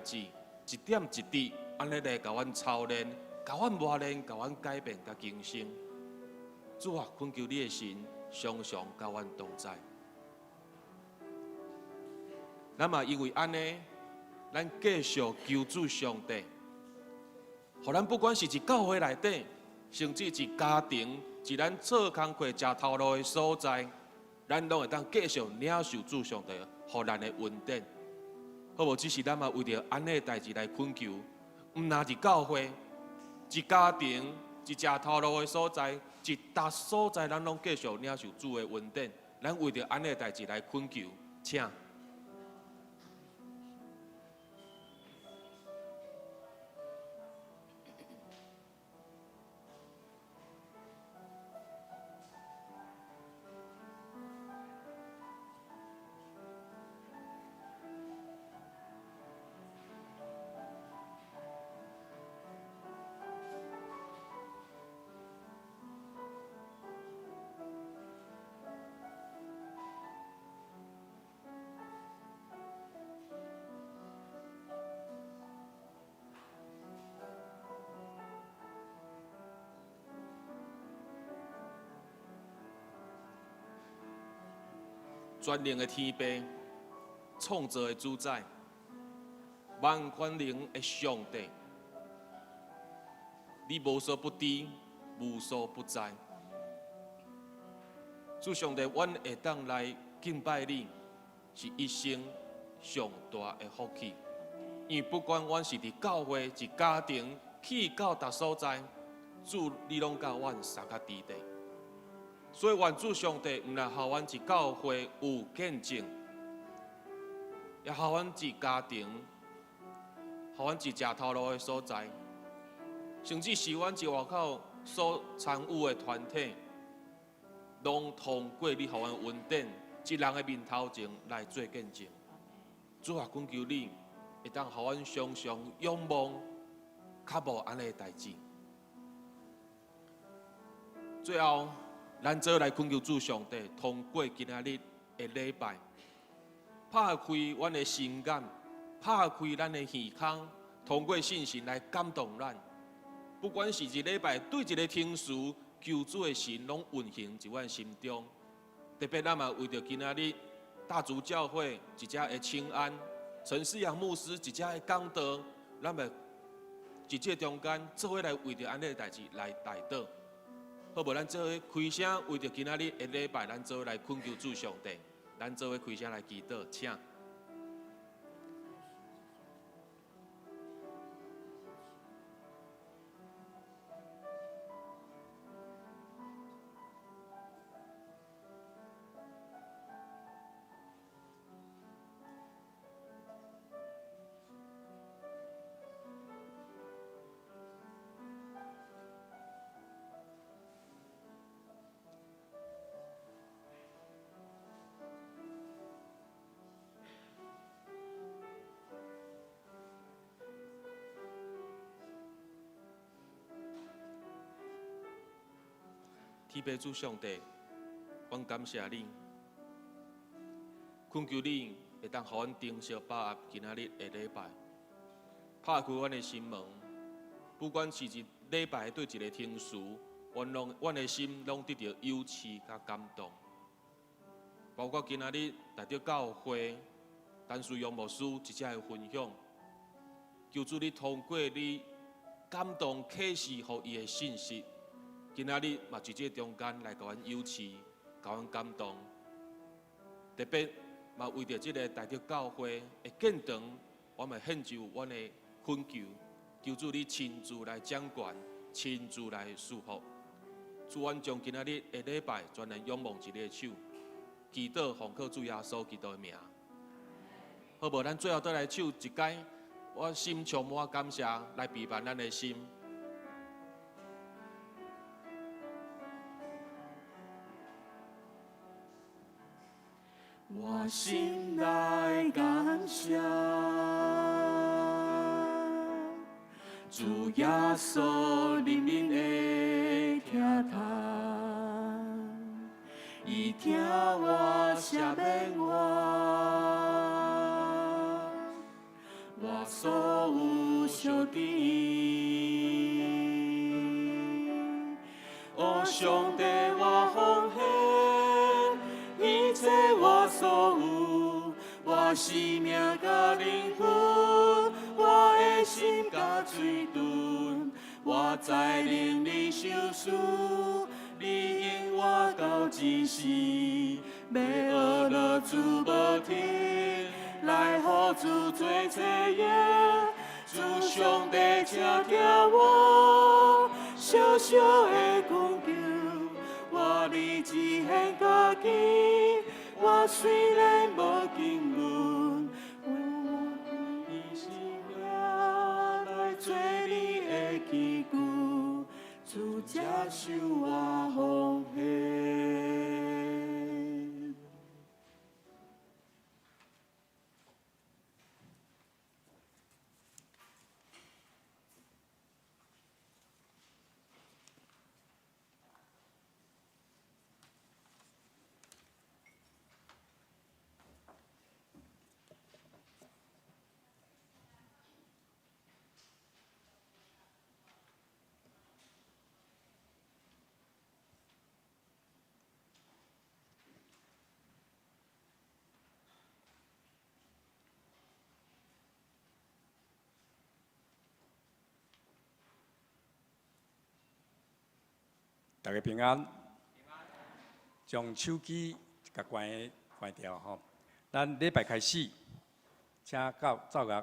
誌，一點一滴按呢來共阮操練、共阮磨練、共阮改變、佮更新。主啊，懇求你的神常常佮阮同在。咱嘛因為按呢，咱繼續求主上帝，予咱不管是佇教會內底，甚至佇家庭，佇咱做工課、食頭路的所在，咱攏會當繼續領受主上帝予咱的恩典。好無？只是咱嘛為著按呢代誌來懇求，毋若佇教會、佇家庭、佇食頭路的所在，佇逐所在，咱攏繼續領受主的恩典。咱為著按呢代誌來懇求，請。全能的天父，創造的主宰，萬權能的上帝，你無所不知，無所不在。主上帝，阮會當來敬拜你，是一生上大的福氣。因為不管阮是佇教會、佇家庭，去到佗所在，主你攏佮阮相佮佇咧。所以，願主上帝毋但予阮佇教會有見證，也予阮佇家庭，予阮佇食頭路的所在，甚至是阮佇外口所參與的團體，攏通過你予阮恩典，佇人的面頭前來做見證。主啊，懇求你會當予阮常常仰望、渴慕按呢的代誌。最後，咱做來懇求主上帝，通過今仔日的禮拜，拍開阮的心眼，拍開咱的耳孔，通過聖神來感動咱。不管是一禮拜對一个聽詞，求主的神攏運行佇阮心中。特別咱嘛為著今仔日大竹教會一隻的請安，陳思陽牧師一隻的講道，咱嘛佇這中間做伙來為著按呢的代誌來代禱。好無？咱做伙開聲，為著今仔日的禮拜，咱做伙來懇求主上帝，咱做伙開聲來祈禱，請。天父主上帝，阮感謝你，懇求你會當予阮珍惜把握今仔日的禮拜，拍開阮的心門，不管是一禮拜對一个聽詞，阮攏阮的心攏得著誘刺佮感動。包括今仔日來到教會，陳思陽牧師一隻的分享，求主你通過你感動啟示予伊的信息。今仔日嘛，佇這中間來共阮誘刺，共阮感動。特別嘛，為著這个大竹教會的建堂，我嘛獻上阮的懇求，求主你親自來掌權，親自來賜福。主，阮將今仔日的禮拜全然仰望佇你的手，祈禱奉靠主耶穌基督的名。好無？咱最後再來唱一擺，我心充滿感謝，來陪伴咱的心。我心內感謝，主耶穌憐憫的疼痛，伊疼我赦免我，我所有小弟。哦，上帝，我奉獻一切我所有，我生命佮靈魂，我的心佮嘴唇，我知能你受事，你應我到這時，欲學樂主無停，來予主做冊頁。主上帝，請聽我小小的懇求，我立志獻家己，我雖然無經綸，我以生命來做你的器具，主接受我奉獻。 大家平安，將手機共關關掉吼。咱禮拜開始，請到奏樂。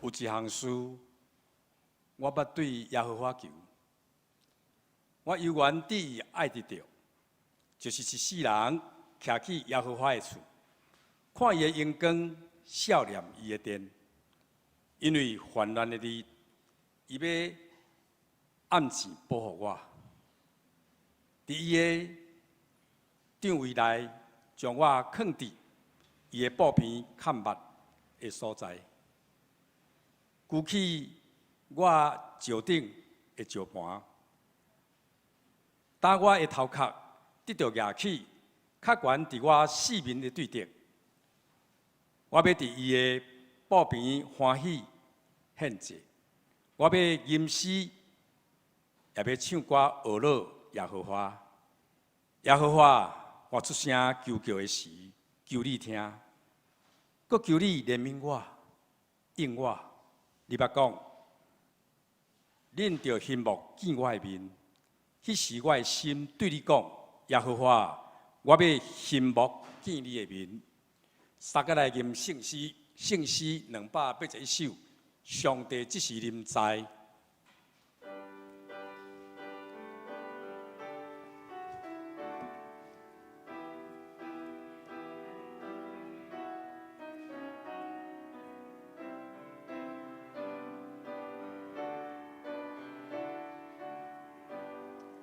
有一項事，我捌對耶和華求，我猶原對伊愛得著，就是一世人徛去耶和華的厝，看伊的榮光，數念伊的殿。因為患難的日，伊欲按時保護我，佇伊的帳帷內，將我囥佇伊的布棚崁密的所在，舉起我石頂的石盤，擔我的頭殼得著舉起，較懸佇我四面的對敵。我欲佇伊的布棚歡喜獻祭，我欲吟詩，也欲唱歌呵咾耶和華。耶和華，我出聲求叫的時，求你聽，閣求你憐憫我，應我。你捌講，恁著欣目見我的面，彼時我的心對你講：耶和華，我欲欣目見你的面。三個來吟聖詩，聖詩281首，上帝這是臨在。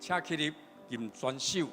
請起立吟全首。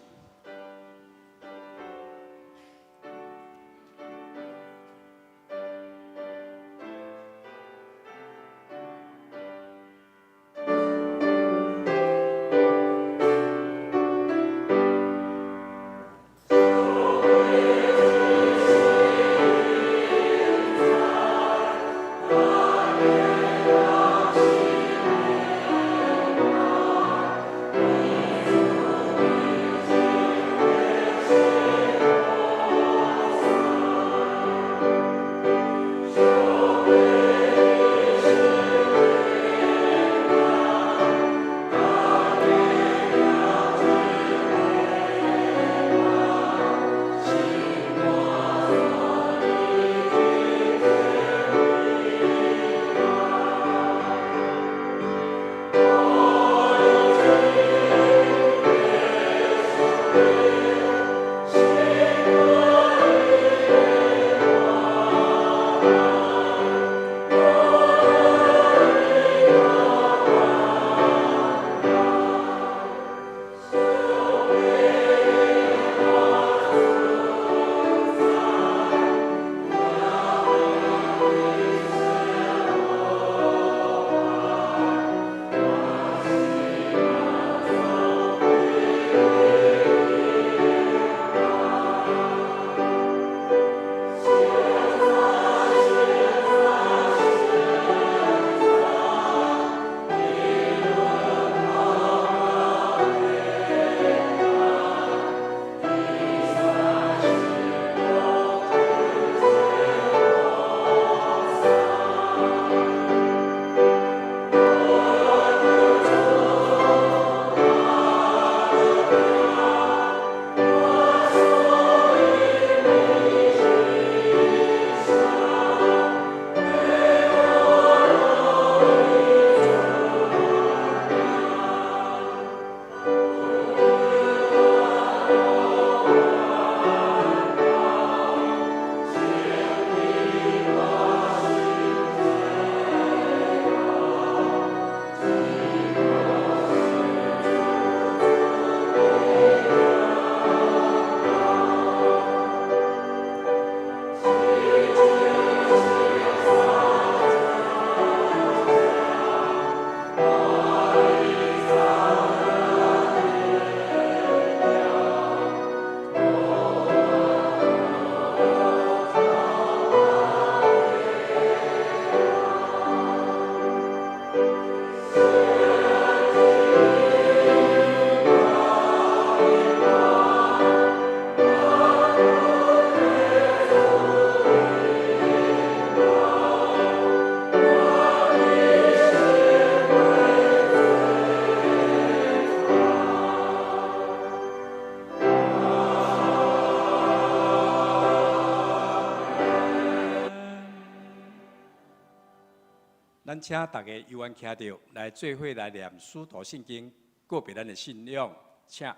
咱請逐家有緣徛著來做伙來念使徒信經，告白咱的信仰。請，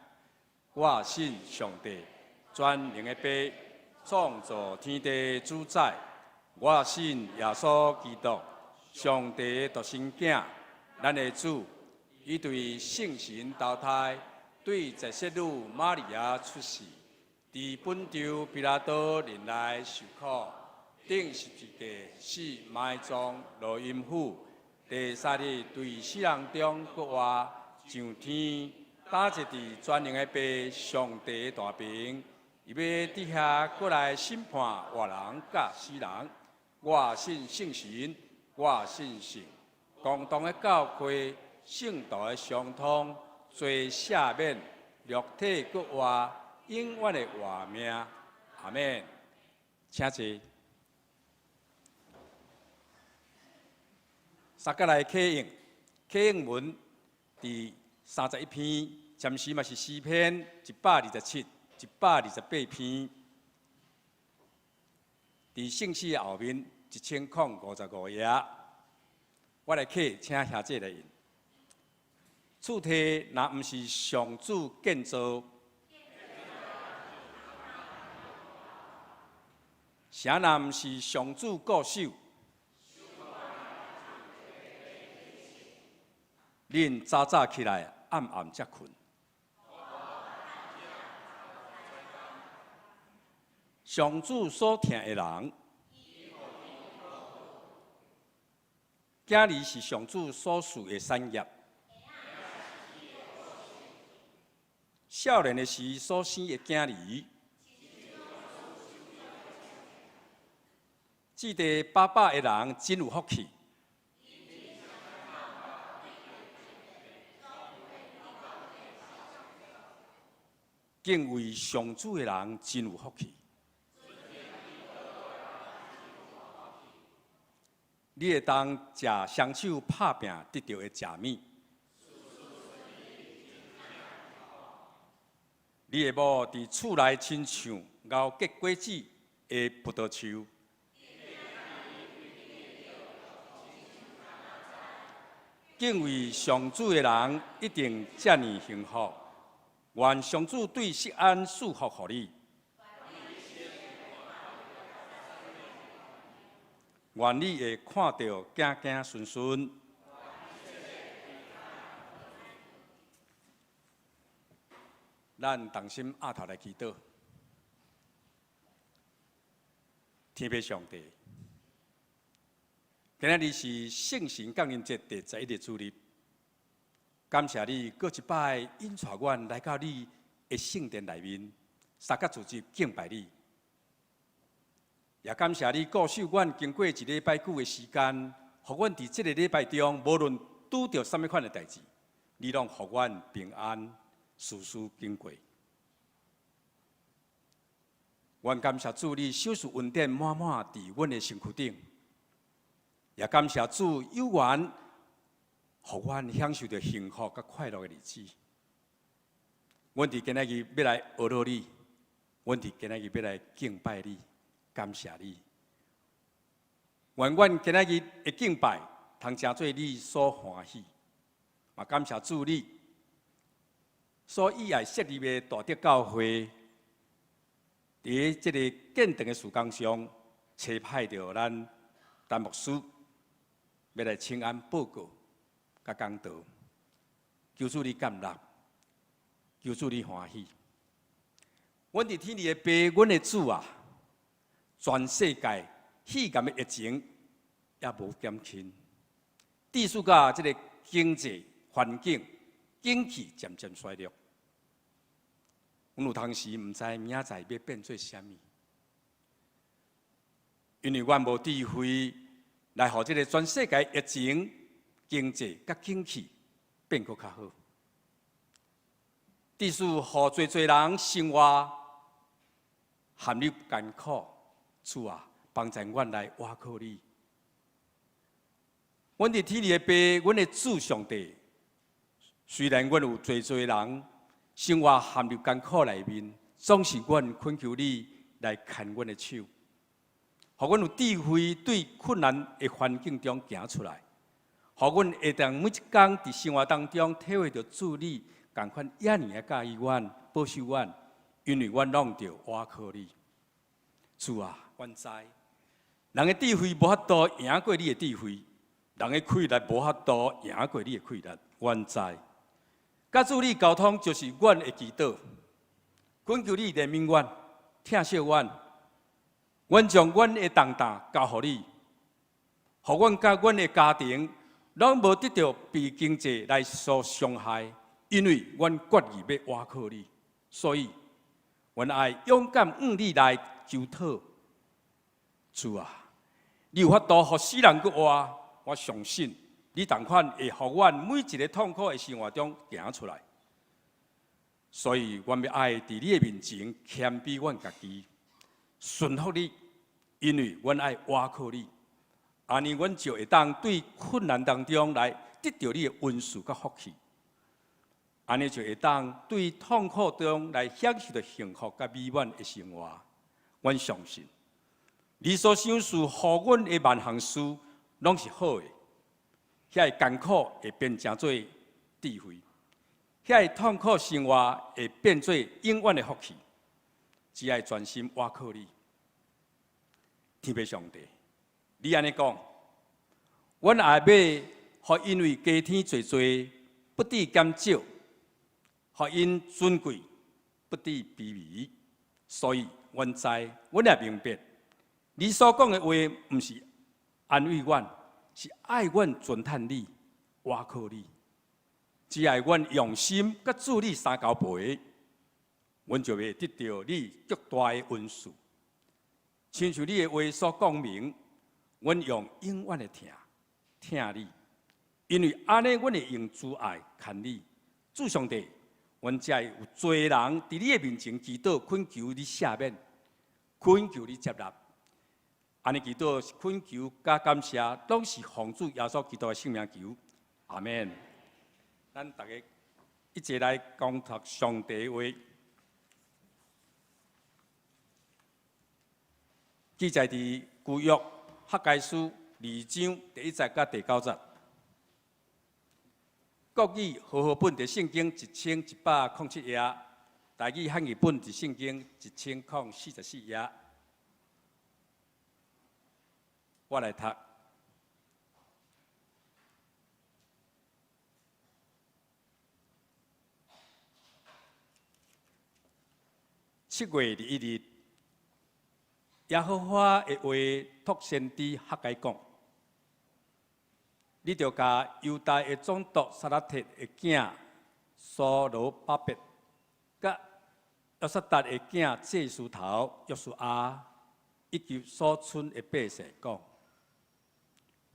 我信上帝，全能的父，創造天地主宰。我信耶穌基督，上帝的獨生囝，咱的主。伊對聖神投胎，對十色女瑪利亞出世，佇本丟彼拉多任內受苦，釘十字架死埋葬落陰府，第三日對死人中復活，上天，搭坐佇全能的父上帝的大爿，伊欲佇遐閣來審判活人佮死人。我信聖神，我信聖公同的教會，聖徒的相通，罪赦免，肉體復活，永遠的活命。阿們，請坐。三角來啟應，啟應文佇31篇，暫時嘛是詩篇127、128篇，佇聖詩的後面1055頁。我來啟，請兄姐來印。厝體若毋是上主建造，城若毋是上主固守，恁早早起來，暗暗才睏。上主所疼的人，囝兒是上主所賜的產業。少年的時所生的囝兒，置地飽飽的人真有福氣。敬畏上主的人真有福氣。你會當食雙手拍拚得著的食物。你的某佇厝內親像熬結果子的葡萄樹。敬畏上主的人一定遮爾幸福。願上主對錫安賜福予你。願你會看著子子孫孫。咱同心徼頭來祈禱，天父上帝，今仔日是聖神降臨節第十一日主日，感謝你閣一擺引帶阮來到你的聖殿內面，三角組織敬拜你，也感謝你顧守阮經過一禮拜久的時間，予阮佇這个禮拜中，無論拄著啥物款的代誌，你攏予阮平安。事事經過，阮感謝主，你賞賜恩典滿滿佇阮的身軀頂，也感謝主有緣，予阮享受著幸福佮快樂的日子。阮佇今仔日欲來學落你，阮佇今仔日欲來敬拜你，感謝你。願阮今仔日的敬拜，通成做你所歡喜，嘛感謝主你。所以愛設立的大德教會，佇這个建堂的事工上，差派著咱陳牧師，欲來請安報告佮講道。求主你接納，求主你歡喜。阮佇天裡的父，阮的主啊，全世界肺炎的疫情猶無減輕，致使到這个經濟環境。景氣漸漸衰落，阮有當時毋知明仔載欲變做啥物，因為阮無智慧來予這个全世界疫情、經濟佮景氣變閣較好，致使予濟濟人生活陷入艱苦。主啊，幫助阮來倚靠你。阮佇天裡的父，阮的主上帝。雖然阮有濟濟人生活陷入艱苦內面，總是阮懇求你來牽阮的手，予阮有智慧對困難的環境中行出來。予阮會當每一工佇生活當中體會著主你仝款遐爾仔佮意阮、保守阮，因為阮攏著倚靠你。主啊，阮知人的智慧無法度贏過你的智慧，人的氣力無法度贏過你的氣力。阮知，佮主你溝通就是阮的祈禱，懇求你憐憫阮、疼惜阮，阮將阮的重擔交予你，予阮佮阮的家庭攏無得著被經濟來所傷害，因為阮決意欲倚靠你，所以阮愛勇敢向你來求討。主啊，你有法度予死人閣活，我相信你仝款會予阮每一个痛苦的生活中行出來。所以，阮欲愛佇你的面前謙卑阮家己，順服你，因為阮愛倚靠你。按呢，阮就會當對困難當中來得著你的恩賜佮福氣。按呢就會當對痛苦中來享受著幸福佮美滿的生活。阮相信，你所賞賜予阮的萬項事，攏是好的。遐个艱苦會變成做智慧，遐个痛苦生活會變做永遠的福氣。只愛專心倚靠你，天父上帝，你按呢講，阮也欲予𪜶為加添濟濟，不致減少；予𪜶尊貴，不致卑微。所以，阮知，阮也明白，你所講的話，毋是安慰阮，是愛阮尊嘆你、倚靠你。只愛阮用心佮主你相交陪，阮就會得著你極大的恩賜。親像你的話所講明，阮用永遠的疼疼你，因為按呢，阮會用慈愛牽你。主上帝，阮遮有濟人佇你的面前祈禱，懇求你赦免，懇求你接納。按呢祈禱是懇求佮感謝，攏是奉主耶穌基督的聖名求。阿們。咱逐家一齊來講讀上帝話，記載佇舊約哈該書二章第一節佮第九節。國語和合本佇聖經1107頁，台語漢譯本佇聖經1044頁。我來讀。7月21日，耶和華的話託先知哈該講：你著共猶大的總督撒辣鐵的囝所羅巴伯，佮約薩達的囝祭司頭約書亞，以及所賰的百姓講：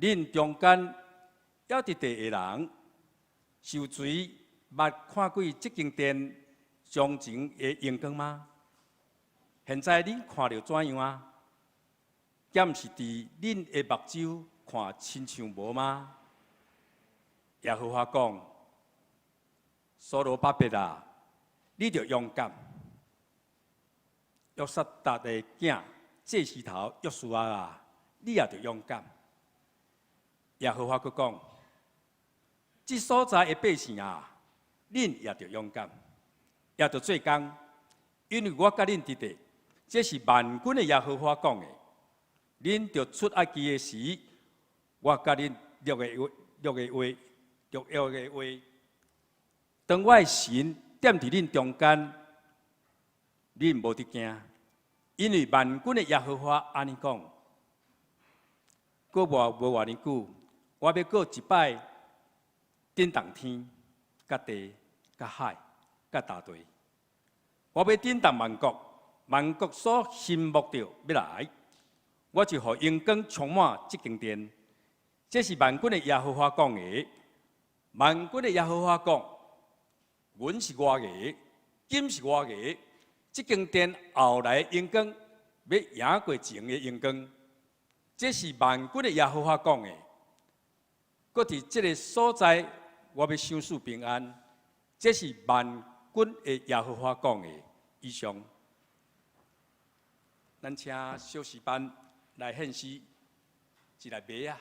恁中間猶佇地的人，受錘捌看過這間殿從前的榮光嗎？現在恁看著怎樣啊？敢毋是佇恁的目睭看親像無嗎？耶和華講：所羅巴伯啊，你著勇敢。約薩達的囝祭司頭約書亞啊，你也著勇敢。耶和華閣講：這所在的百姓啊，恁也著勇敢，也著做工，因為我佮恁佇咧。這是萬軍的耶和華講的。恁著出埃及的時，我佮恁立的約，立的話，立約的話。當我的神踮佇恁中間，恁無得驚，因為萬軍的耶和華按呢講。閣無偌爾久，我欲閣一擺震動天、佮地、佮海、佮大地。我欲震動萬國，萬國所羨慕著欲來，我就予榮光充滿這間殿。這是萬軍的耶和華講的。萬軍的耶和華講：銀是我的，金是我的，這間殿後來的榮光欲贏過前的榮光。這是萬軍的耶和華講的。閣佇這个所在，我欲賞賜平安。這是萬軍的耶和華講的。以上，咱請小詩班來獻詩，一粒麥仔。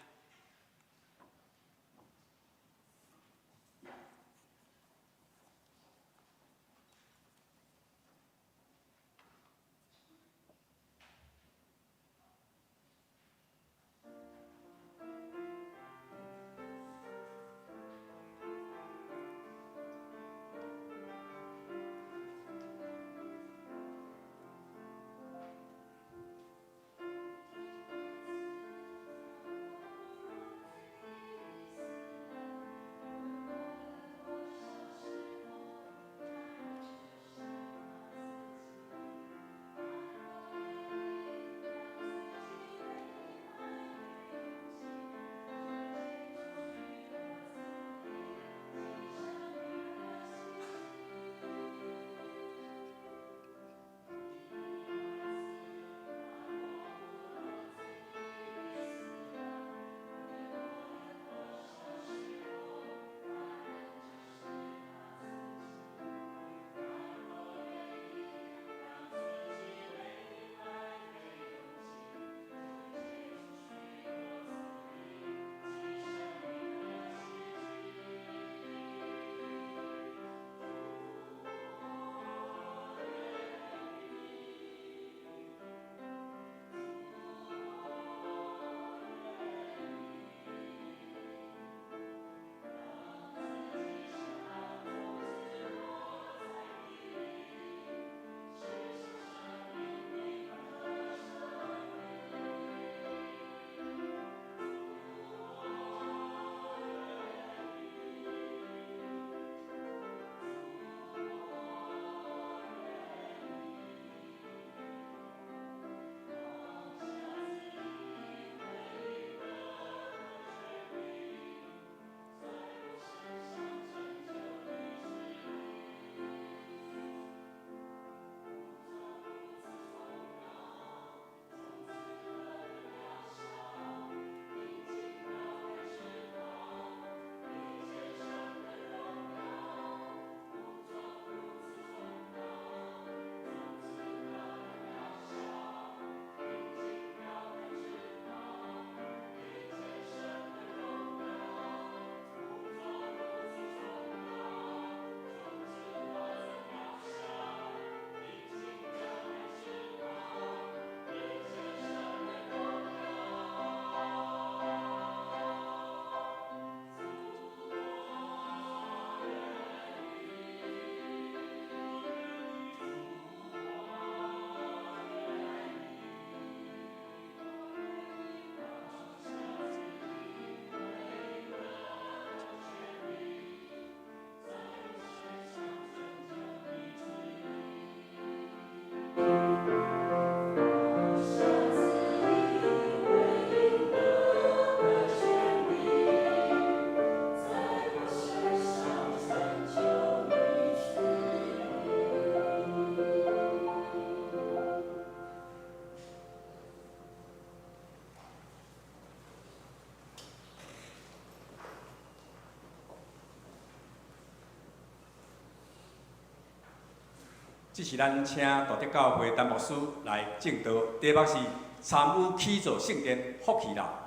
這是咱請大德教會陳牧師來證道，題目是參與起造聖殿福氣啦。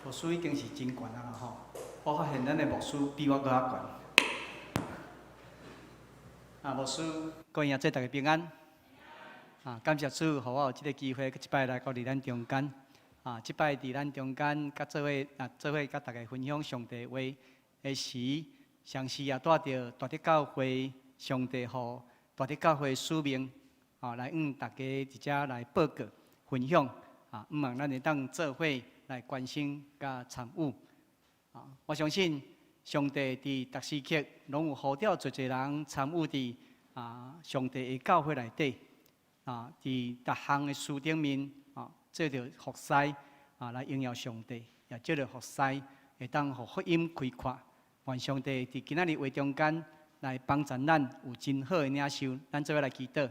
牧師已經是真懸啊啦吼！我發現咱的牧師比我閣較懸。啊，牧師，各位兄姊大家平安。啊，感謝主，予我有這個機會，閣一擺來到佇咱中間。啊，這擺佇咱中間，佮做伙啊，做伙佮大家分享上帝話的時，同時也帶著大德教會上帝予大德教會使命，啊，來向大家佇遮來報告分享。啊，向望咱會當做伙來關心佮參與。啊，我相信上帝佇逐時刻攏有呼召濟濟人參與佇啊上帝的教會內底。啊，佇逐項的事頂面，啊，做著服侍，啊，來榮耀上帝，也藉著服侍會當予福音開闊。願上帝佇今仔日話中間來幫助咱有真好的領受，咱做伙來祈禱。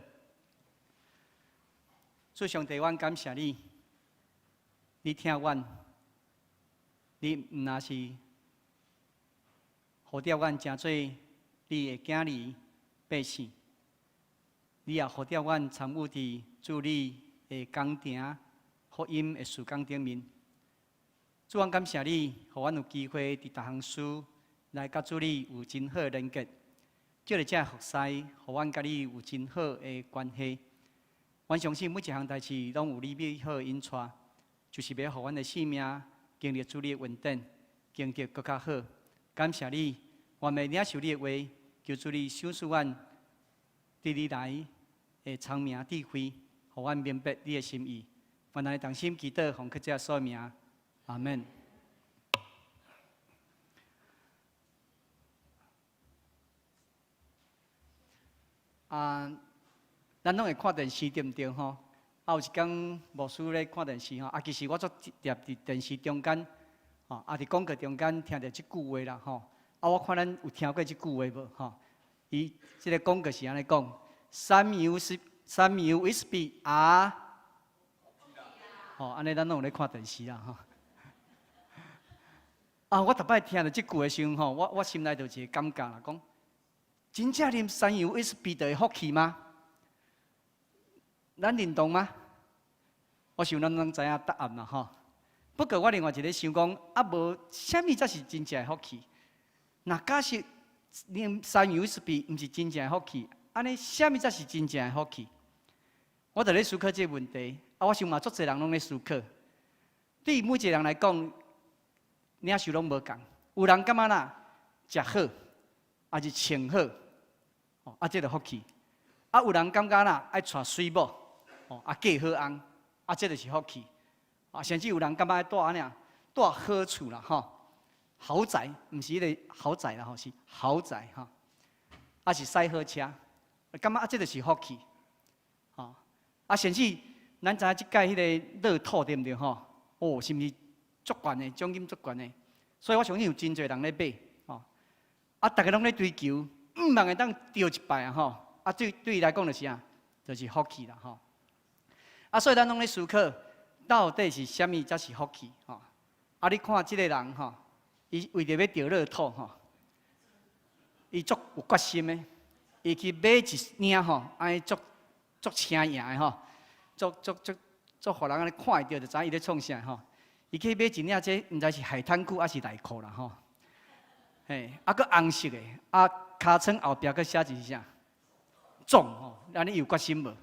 主上帝，阮感謝你，你疼阮，你毋但是呼召阮成做你的囝兒百姓。你也呼召阮參與佇主你的工程、福音的事工頂面。主，阮感謝你，予阮有機會佇逐項事來佮主你有真好的連結。藉著這服侍，予阮佮你有真好的關係。阮相信每一項代誌攏有你美好的引帶，就是欲予阮的生命經歷主你的恩典，經歷閣較好。感謝你，願意領受你的話，求主你賞賜阮。對你來的聰明智慧，予阮明白你的心意。阮來同心祈禱，奉主耶穌名，阿門。啊，咱攏會看電視對毋對吼？啊，有一工牧師咧看電視吼，啊，其實我足常佇電視中間，吼，啊，佇廣告中間聽著這句話啦吼。啊，我看咱有聽過這句話無吼？伊這个廣告是按呢講：三油是三油威士忌啊！吼，按呢咱攏有咧看電視啦吼。啊，我逐擺聽著這句的時陣吼，我心內就有一个感覺啦，講真正啉三油威士忌就會福氣嗎？咱認同嗎？我想咱攏知影答案啦吼。不過我另外一个想講，啊無啥物才是真正的福氣？若假設啉三油威士忌毋是真正的福氣，按呢啥物才是真正的福氣？我就咧思考這个問題，啊，我想嘛，足濟人攏咧思考。對每一個人來講，領受攏無仝。有人感覺啦，食好，抑是穿好，哦，啊，這就福氣。啊，有人感覺啦，愛娶媠某，哦，啊，嫁好翁，啊，這就是福氣。啊，甚至有人感覺愛住按呢，住好厝啦，吼。豪宅，毋是彼个豪宅啦吼，是豪宅吼，啊是駛好車，感覺啊這就是福氣，吼啊甚至咱知影這屆彼个樂透對毋對吼？哦，是毋是足懸的，獎金足懸的？所以我相信有真濟人咧買，吼啊，逐个攏咧追求，向望會當著一擺啊吼！啊對對伊來講就是啥？就是福氣啦吼！啊，所以咱攏咧思考，到底是啥物才是福氣吼？啊，你看這个人吼。伊為著欲著樂透吼，伊足有決心的，伊去買一領吼，按呢足足青營的吼，足足足足，予人按呢看會著就知影伊咧創啥吼。伊去買一領這，毋知是海灘褲抑是內褲啦吼。嘿，啊，閣紅色的，啊，尻川後壁閣寫一個啥？中吼，按呢伊有決心無？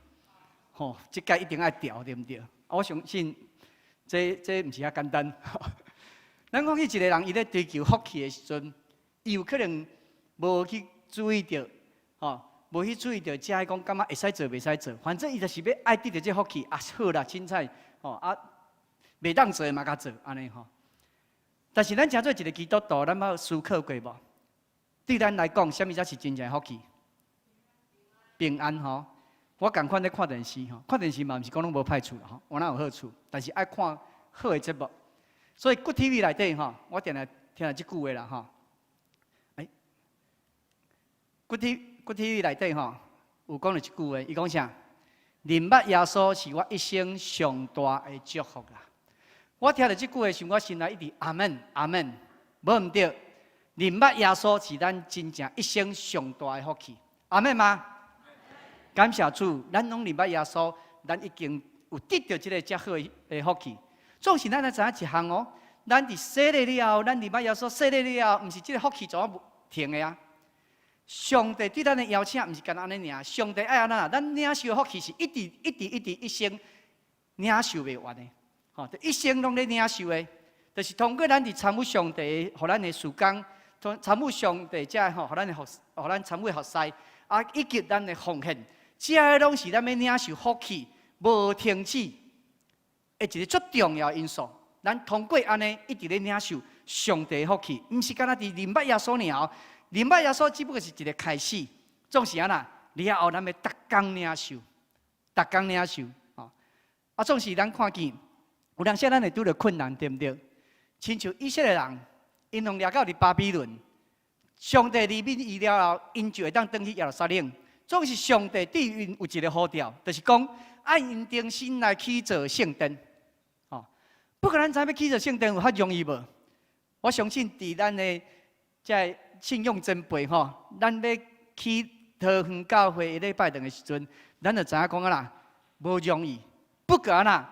吼，這擺一定愛著，對毋對？啊，我相信這這毋是遐簡單。咱講起一個人，伊咧追求福氣的時陣，伊有可能無去注意著，吼，無去注意著，遮講感覺會使做，袂使做，反正伊就是欲愛得著這福氣啊，好啦，凊彩，吼啊，袂當做嘛，共做，按呢吼。但是咱成做一個基督徒，咱捌思考過無？對咱來講，啥物才是真正的福氣？平安吼。我仝款咧看電視吼，看電視嘛毋是講攏無歹處啦吼，有哪有好處？但是愛看好的節目。所以 Good TV 內底吼，我定定聽著這句話啦吼。欸，Good Good TV 內底吼，有講著一句話，伊講啥？認捌耶穌是我一生上大的祝福啦。我聽著這句話時，我心內一直阿門阿門。無毋對，認捌耶穌是咱真正一生上大的福氣。阿們嗎？感謝主，咱攏認捌耶穌，咱已經有得著這个遮好的福氣。總是咱愛知影一項哦，咱佇洗禮了後，咱認捌耶穌洗禮了後，毋是這个福氣就按停的啊。上帝對咱的邀請，毋是干焦按呢爾。上帝愛按怎？咱領受的福氣是一直一直一直一生領受袂完的，吼，一生攏咧領受的，就是通過咱佇參與上帝予咱的事工，參與上帝遮吼，予咱的服，予咱參與服侍，啊，以及咱的奉獻，這个攏是咱欲領受福氣無停止的一个足重要因素。咱通過按呢，一直咧領受上帝的福氣，毋是干焦佇認捌耶穌爾。認捌耶穌只不過是一个開始，總是按怎？了後咱欲逐工領受，逐工領受，吼。啊，總是咱看見有當時咱會拄著困難，對毋對？親像以色列人，𪜶予掠到佇巴比倫，上帝憐憫伊了後，𪜶就會當轉去耶路撒冷。總是上帝對𪜶有一个呼召，就是講愛𪜶重新來起造聖殿。吼，不過咱知影欲起造聖殿有較容易無？我相信佇咱的這个信仰前輩吼，咱欲去桃園教會一禮拜堂的時陣，咱就知影講按怎，無容易。不過按怎，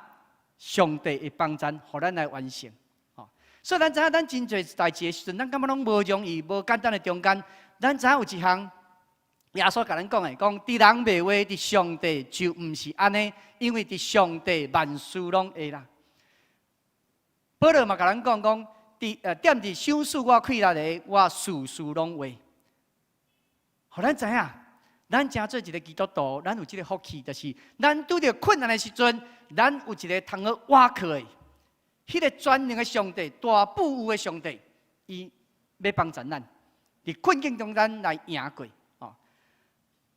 上帝會幫咱，予咱來完成。吼，所以咱知影咱真濟代誌的時陣，咱感覺攏無容易、無簡單的中間，咱知影有一項，耶穌共咱講的，講佇人袂話，佇上帝就毋是按呢，因為佇上帝萬事攏會啦。保羅嘛共咱講講。佇踮佇賞賜我氣力的，我事事攏會。予咱知影，咱成做一个基督徒，咱有這个福氣，就是咱拄著困難的時陣，咱有一个通好倚靠的，彼个全能的上帝，大富有的上帝，伊欲幫助咱，佇困境中間來贏過。哦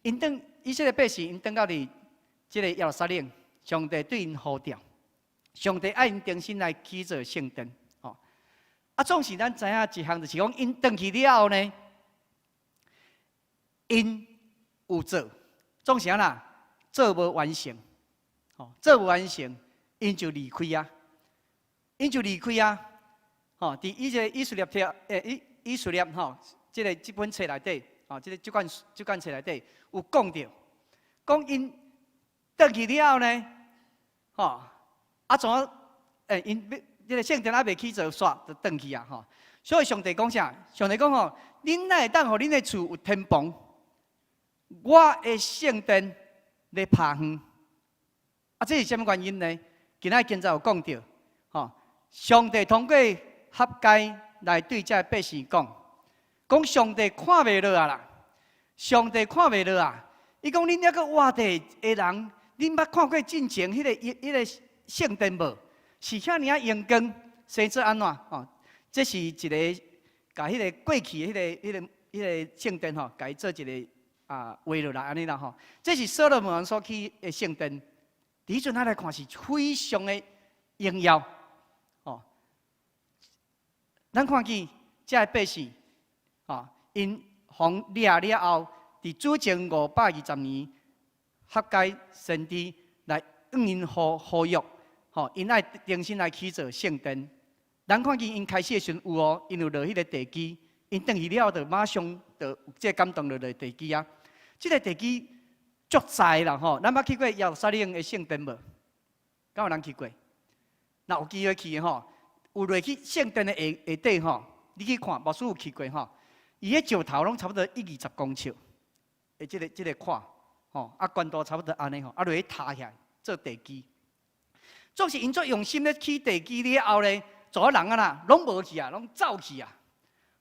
，𪜶轉以色列百姓，𪜶轉到佇這个耶路撒冷，上帝對𪜶呼召，上帝愛𪜶重新來起造聖殿。啊，總是咱知影一項，就是講𪜶轉去了後呢，𪜶有做，總是按怎做無完成，吼，做無完成，𪜶就離開啊，𪜶就離開啊，吼，佇以這以斯帖記，以斯帖吼，這个這本冊內底，吼，這个這卷冊內底有講著，講𪜶轉去了後呢，吼，啊怎啊，𪜶欲這个聖殿猶未起造煞，就轉去啊！吼，所以上帝講啥？上帝講吼，恁哪會當予恁的厝有天棚？我的聖殿咧拍遠。啊，這是啥物原因呢？今仔經節有講著，吼，上帝通過哈該來對這百姓講，講上帝看袂落啊啦，上帝看袂落啊！伊講恁猶閣活地的人，恁捌看過進前彼个聖殿無？是遐爾仔榮光，生做按怎？吼，這是一个共彼个過去的彼个聖殿吼，共伊做一个畫落來按呢啦吼。這是所羅門王所起的聖殿，佇彼陣咱來看是非常的榮耀，吼。咱看見這个百姓，吼，𪜶予掠了後，佇主前520年，哈該先知來向𪜶呼呼籲。吼，𪜶愛重新來起造聖殿。咱看見𪜶開始的時陣有哦，𪜶有落彼个地基，𪜶轉去了後，就馬上就有這個感動就落地基啊。這個地基足濟啦吼，咱捌去過耶路撒冷的聖殿無？敢有人去過？若有機會去的吼，有落去聖殿的下下底吼，你去看，牧師有去過吼，伊彼石頭攏差不多一二十公尺，的這个寬，吼，啊懸度差不多按呢吼，啊落去塌起來做地基。總是𪜶足用心咧起地基了後咧，做人啊啦，攏無去啊，攏走去啊，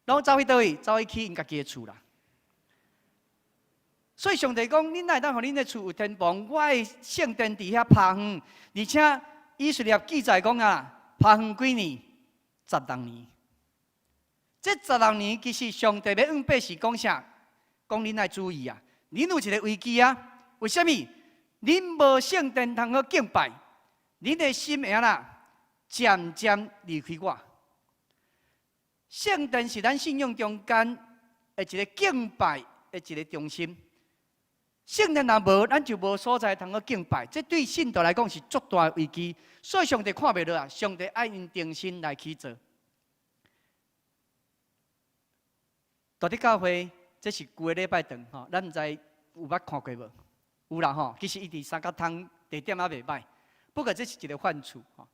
攏走去佗位？走去起𪜶家己的厝啦。所以上帝講，恁哪會當予恁的厝有天棚？我的聖殿佇遐拍遠，而且以斯帖記載講啊，拍遠幾年？十六年。這十六年其實上帝欲向百姓講啥？講恁愛注意啊，恁有一个危機啊。為啥物？恁無聖殿通好敬拜？恁的心會按怎漸漸離開我？聖殿是咱信仰中間的一个敬拜的一个中心。聖殿若無，咱就無所在通好敬拜。這對信徒來講是足大的危機。所以上帝看袂落啊，上帝愛𪜶重新來起造。大德教會，這是舊的禮拜堂吼，咱毋知有捌看過無？有啦吼，其實伊佇三角窗地點也袂䆀，不過這是一個範厝吼。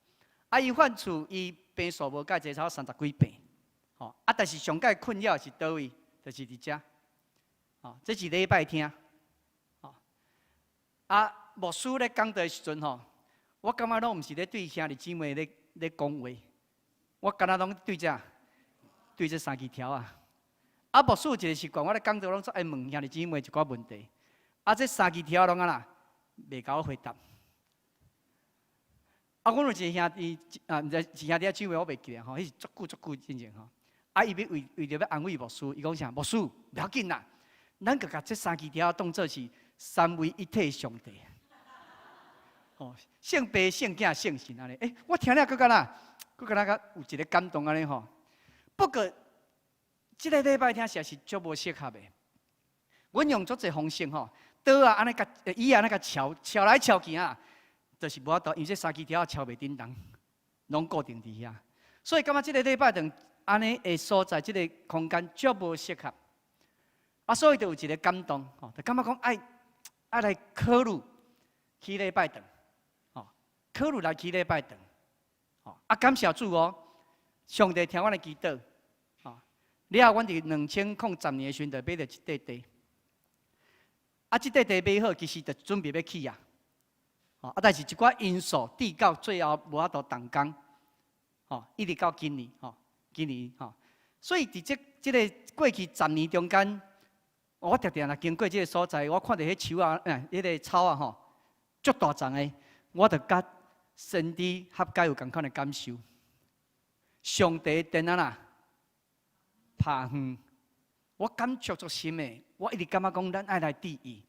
啊，伊範厝伊坪數無蓋濟，差三十幾坪，吼。啊，但是上蓋困擾是佗位？就是佇遮，吼，這是禮拜廳，吼。啊，牧師咧講道的時陣吼，我感覺攏毋是咧對兄弟姊妹咧講話，我敢若攏對這對這三支柱仔。啊，牧師有一個習慣，我咧講道攏總愛問兄弟姊妹一寡問題。啊，這三支柱攏按怎？袂共我回答。啊，阮有一個兄弟啊，毋知是兄弟抑姊妹，我袂記得吼，彼是足久足久之前吼。啊，伊欲為為著欲安慰牧師，伊講啥？牧師，袂要緊啦，咱就共這三支柱當做是三位一體上帝。吼，聖父、聖囝、聖神按呢。欸，我聽了閣敢若，閣敢若較有一個感動按呢吼。不過，這个禮拜廳實在是足無適合的。阮用足濟方式吼，桌仔按呢共椅仔按呢共撨撨來撨去啊，就是無法度，因為這三支柱仔撨袂振動，攏固定佇遐。所以感覺這个禮拜堂按呢的所在，這个空間足無適合。啊，所以就有一個感動，吼，就感覺講愛愛來考慮起禮拜堂，吼，考慮來起禮拜堂，吼，啊，感謝主哦，上帝聽阮的祈禱，吼，了後阮佇2010年的時陣就買著一塊地，啊，這塊地買好，其實就準備欲起啊，吼，啊，但是一寡因素，直到最後無法度動工，吼，一直到今年，吼，今年，吼，所以佇這這个過去十年中間，我常常若經過這个所在，我看著彼樹仔，彼个草仔吼，足大叢的，我就佮先知哈該有仝款的感受。上帝殿按怎拍遠，我感觸足深的，我一直感覺講，咱愛來注意，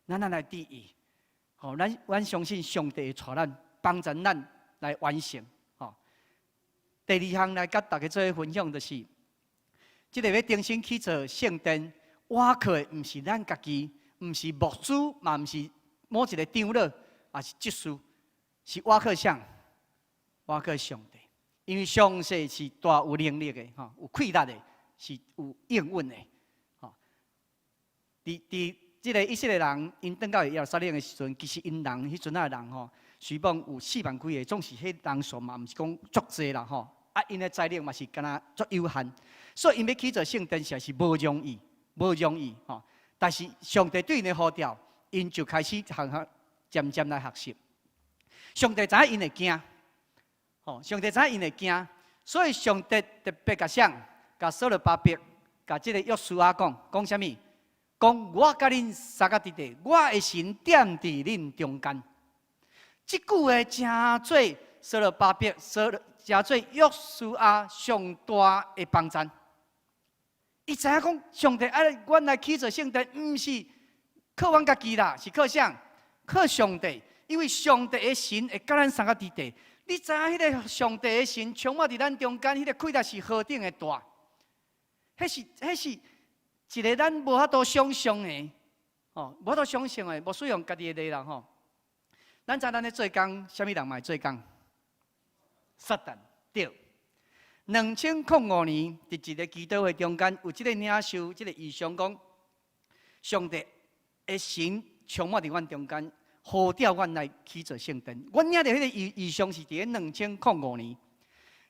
咱愛來注意，吼，咱阮相信上帝會帶咱幫助咱來完成。吼，第二項來佮大家做分享，就是，這个欲重新起造聖殿。倚靠的毋是咱家己，毋是牧師，嘛毋是某一個長老，抑是執事，是倚靠啥？倚靠上帝，因為上帝是大有能力的，吼，有氣力的，是有應允的，吼。佇佇這个以色列人，𪜶轉到耶路撒冷的時陣，其實𪜶人彼陣仔的人吼，雖講有4萬幾个，總是彼人數嘛，毋是講足濟啦，吼。啊，𪜶的財力嘛是敢若足有限，所以𪜶欲起造聖殿，實在是無容易。無容易吼，但是上帝對𪜶的呼召，𪜶就開始學學，漸漸來學習。上帝知影𪜶會驚，吼，上帝知影𪜶會驚，所以上帝特別共誰，共所羅巴伯，共這个約書亞講，講啥物？講我佮恁相佮佇佇，我的神踮佇恁中間。這句話成做所羅巴伯，所成做約書亞上大的幫贊。伊知影講，上帝愛阮來起造聖殿，毋是靠阮家己啦，是靠啥？靠上帝，因為上帝的神會佮咱相佮佇佇。你知影彼个上帝的神充滿佇咱中間，彼个氣力是何等的大？彼是彼是一个咱無法度想象的，吼，無法度想象的，無需用家己的例啦，吼。咱知咱咧做工，啥物人嘛會做工？撒旦對。2005年，佇一个祈禱會中間，有這个領袖，這个異象講，上帝的神充滿佇阮中間，呼召阮來起造聖殿。阮領著彼个異異象是佇咧兩千零五年，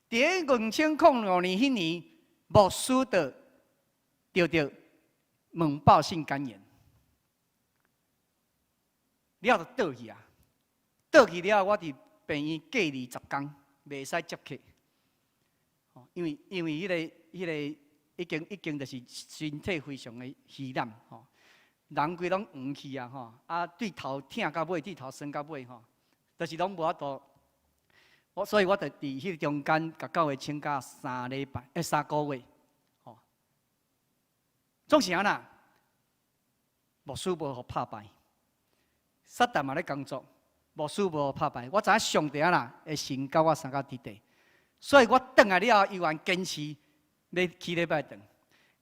佇咧兩千零五年彼年，牧師就著著猛爆性肝炎，了就倒去啊！倒去了，我佇病院隔離10工，袂使接客。因為因為彼个彼个已經已經就是身體非常的虛膩吼，人規攏黃去啊吼，啊對頭疼到尾，對頭酸到尾吼，就是攏無法度。我所以我就佇彼个中間，共教會請假3禮拜，欸3個月，吼。總是按怎？牧師無予拍敗，撒旦嘛咧工作，牧師無予拍敗。我知影上帝按怎的神佮我相佮佇佇。所以我轉來了後，依然堅持欲起禮拜堂。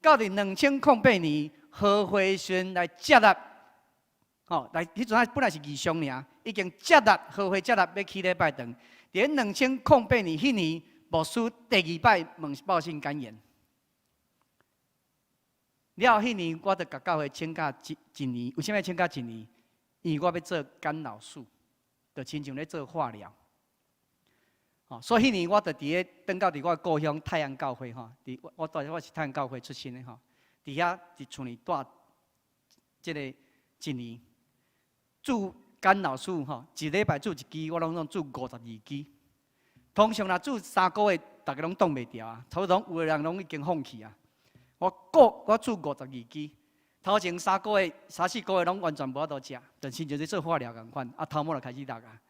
到佇2008年，何惠順來接納，吼，來彼陣仔本來是異象爾，已經接納何惠接納欲起禮拜堂。佇兩千零八年彼年，牧師第二擺猛爆性肝炎。了後，彼年我就共教會請假一一年。為啥物請假一年？因為我欲做干擾素，就親像咧做化療。吼，所以彼年我就佇咧轉到佇我故鄉泰安教會吼，佇我我住我是泰安教會出身的吼，佇遐佇厝裡蹛這个一年，注干擾素吼，一禮拜注一支，我攏總注52支。通常若注3個月，逐家攏擋袂牢啊，差不多有的人攏已經放棄啊。我過我注52支，頭前3個月、三四個月攏完全無法度食，就親像咧做化療仝款，啊頭毛就開始落啊，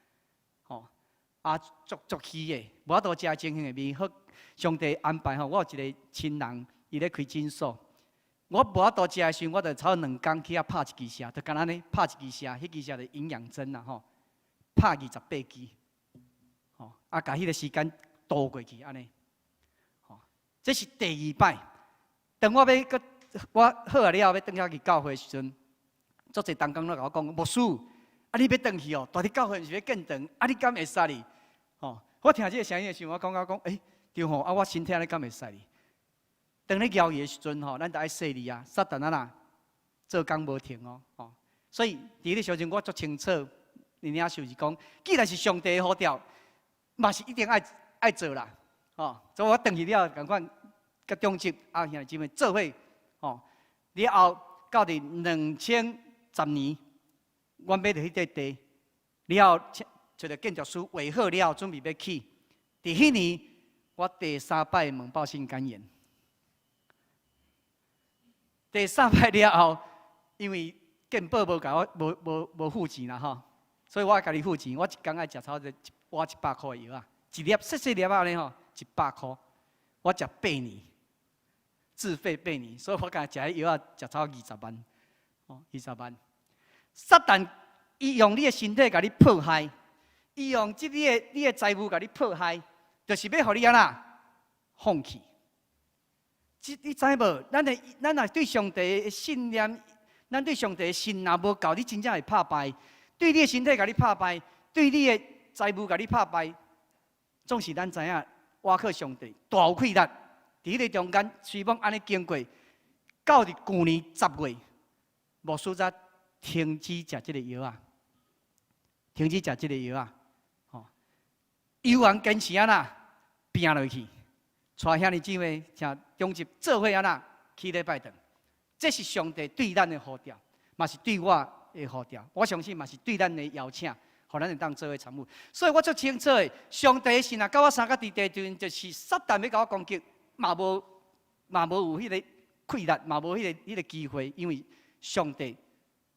吼，啊足足虛的，無法度食情形下面，好上帝安排吼，我有一個親人，伊咧開診所，我無法度食的時陣，我就差不多2工去遐拍一支射，就干焦按呢拍一支射，彼支射就營養針啦吼，拍28支，吼，啊，共彼個時間度過去按呢，吼，這是第二擺。當我欲閣我好啊了後，欲轉遐去教會時陣，足濟同工攏共我講，牧師，啊你欲轉去哦，蹛佇教會毋是欲建堂，啊你敢會使哩？吼，我聽這个聲音的時陣，我感覺講，欸，對吼，啊我身體按呢敢會使哩？當咧搖伊的時陣吼，咱著愛細膩啊，撒旦啊啦，做工無停哦，吼，所以佇彼个時陣我足清楚，𪜶領受是講，既然是上帝的呼召，嘛是一定愛愛做啦，吼，所以我轉去了，仝款。佮長執啊兄弟姊妹做伙吼，了後到佇2010年，阮買著彼塊地，了後找著建築師畫好了後，準備欲起。佇彼年，我第三擺猛爆性肝炎。第三擺了後，因為健保無共我無無無付錢啦吼，所以我家己付錢。我一工愛食差不多一碗100箍的藥仔，一粒細細粒仔呢吼，100箍，我食八年。自費八年，所以我共食彼藥仔，食差不多二十萬，哦，二十萬。撒旦伊用你的身體共你迫害，伊用這你的你的財務共你迫害，就是欲予你按怎放棄。這你知無？咱的咱若對上帝的信念，咱對上帝的信若無夠，你真正會拍敗。對你的身體共你拍敗，對你的財務共你拍敗，總是咱知影，倚靠上帝大有氣力。佇彼個中間，雖罔按呢經過，到佇舊年10月，牧師才停止食這个藥仔，停止食這个藥仔，吼，猶原堅持按怎拚落去，帶兄弟姊妹請長執做伙按怎起禮拜堂，這是上帝對咱的呼召，嘛是對我的呼召。我相信嘛是對咱的邀請，予咱會當做伙參與。所以我足清楚的，上帝是若佮我相佮佇地陣，就是撒旦欲共我攻擊。嘛無嘛無有彼個氣力，嘛無彼個彼個機會，因為上帝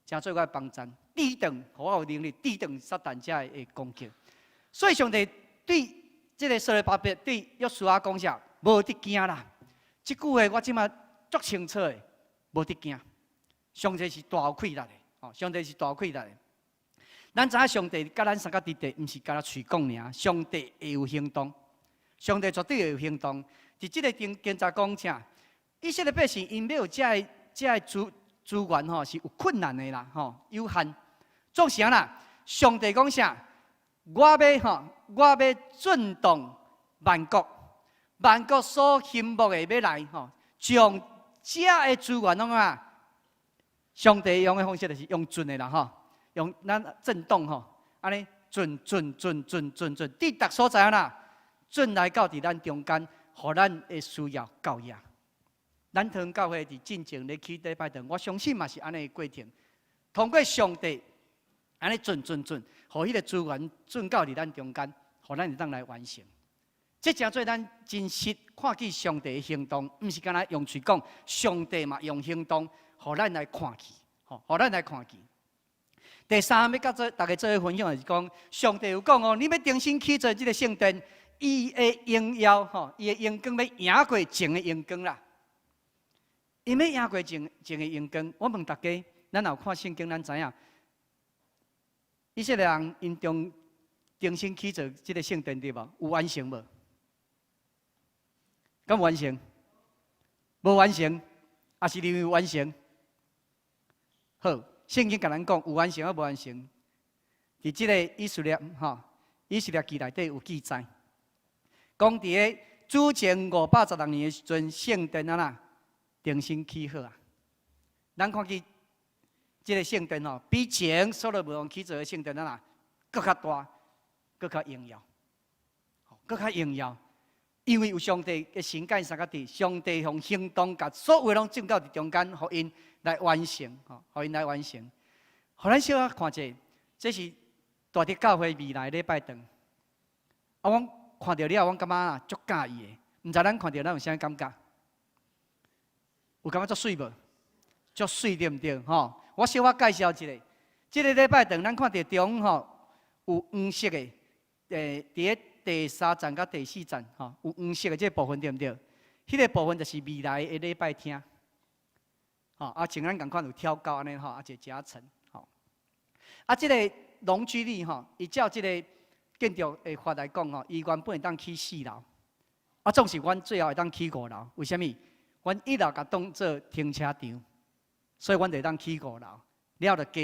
成做我的幫贊，抵擋，予我有能力抵擋撒旦遮的攻擊。所以上帝對這个所羅巴伯對約書亞講啥？無得驚啦！這句話我這馬足清楚的，無得驚。上帝是大有氣力的，哦，上帝是大有氣力的。咱知影上帝佮咱相佮佇地，毋是干焦喙講爾，上帝會有行動，上帝絕對會有行動。佇這个經經節講啥？以色列百姓𪜶欲有遮个遮个資資源吼，是有困難的啦，吼有限。總是按怎？上帝講啥？我欲吼，我欲震動萬國，萬國所興慕的欲來吼，將遮个資源攏啊，上帝用的方式就是用震的啦吼，用咱震動吼，按呢震震震震震震，佇逐所在按怎？震來到佇咱中間。予咱的需要到遐。咱桃園教會佇進前咧起禮拜堂，我相信嘛是按呢的過程。通過上帝按呢震震震，予彼个資源震到佇咱中間，予咱會當來完成。這成做咱真實看見上帝的行動，毋是干焦用喙講，上帝嘛用行動，予咱來看見，吼，予咱來看見。第三，欲佮做大家做伙分享的是講，上帝有講哦，你欲重新起造這个聖殿。伊的榮耀吼，伊的榮光欲贏過前的榮光啦。伊欲贏過前前的榮光。我問大家，咱若有看聖經，咱知影，以色列人𪜶重重新起造這个聖殿對無？有完成無？敢有完成？無完成，抑是認為有完成？好，聖經共咱講有完成抑無完成？佇這个以斯拉吼，以斯拉記內底有記載。講佇个主前516年的時陣，聖殿按怎重新起好啊！咱看見這个聖殿吼，比前所羅門王起造的聖殿啊啦，閣較大，閣較榮耀，閣較榮耀。因為有上帝的神佮𪜶相佮佇，上帝用行動共所有攏進到佇中間，予𪜶來完成，吼，予𪜶來完成。予咱小可看者，這是大直教會未來禮拜堂。啊，阮看著了，阮感覺啊，足佮意的。毋知咱看著咱有啥感覺？有感覺足媠無？足媠對毋對？吼！我小可介紹一下，這个禮拜堂咱看著中吼有黃色的，佇咧第三層佮第四層吼有黃色的這個部分對毋對？彼个部分就是未來的禮拜廳，吼啊，像咱仝款有挑高按呢吼，啊一个夾層，吼。啊，這个容積率吼，伊照這个建築的法來講吼，伊原本會當起四樓，啊，總是阮最後會當起五樓，為啥物？阮一樓共當做停車場，所以阮就會當起五樓，了就加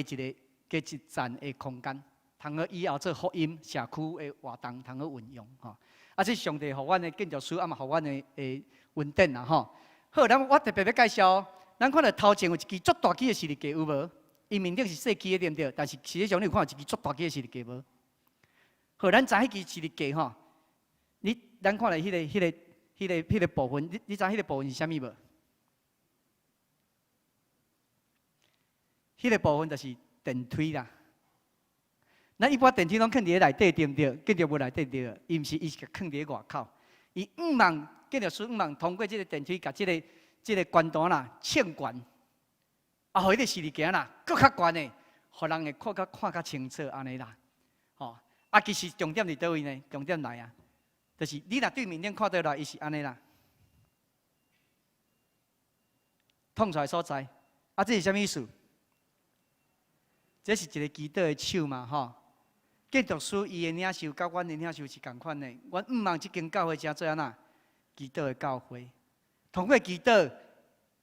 一層的空間，通好以後做福音社區的活動，通好運用吼。啊，這上帝予阮的建築師，啊嘛予阮的恩典啦吼。好，咱我特別欲介紹，咱看著頭前有一支足大支的十字架有無？伊面頂是細支的對毋對？但是實際上你有看有一支足大支的十字架無？好，咱知彼支十字架吼，你咱看著彼个部分，你知彼个部分是啥物無？彼个部分就是電梯啦。咱一般電梯攏囥佇咧內底對毋對？建築物內底對，伊毋是，伊是共囥佇咧外口。伊向望建築師向望通過這个電梯，共這个懸單啦，衝懸，啊，予彼个十字架啦，閣較懸的，予人會看較清楚按呢啦。吼，啊，其實重點佇佗位呢？重點來啊，就是你若對面頂看倒來，伊是按呢啦，創出來所在，啊，這是啥物意思？這是一个祈禱的手嘛，吼。建築師伊的領袖佮阮的領袖是仝款的。阮向望這間教會成做按怎？祈禱的教會，通過祈禱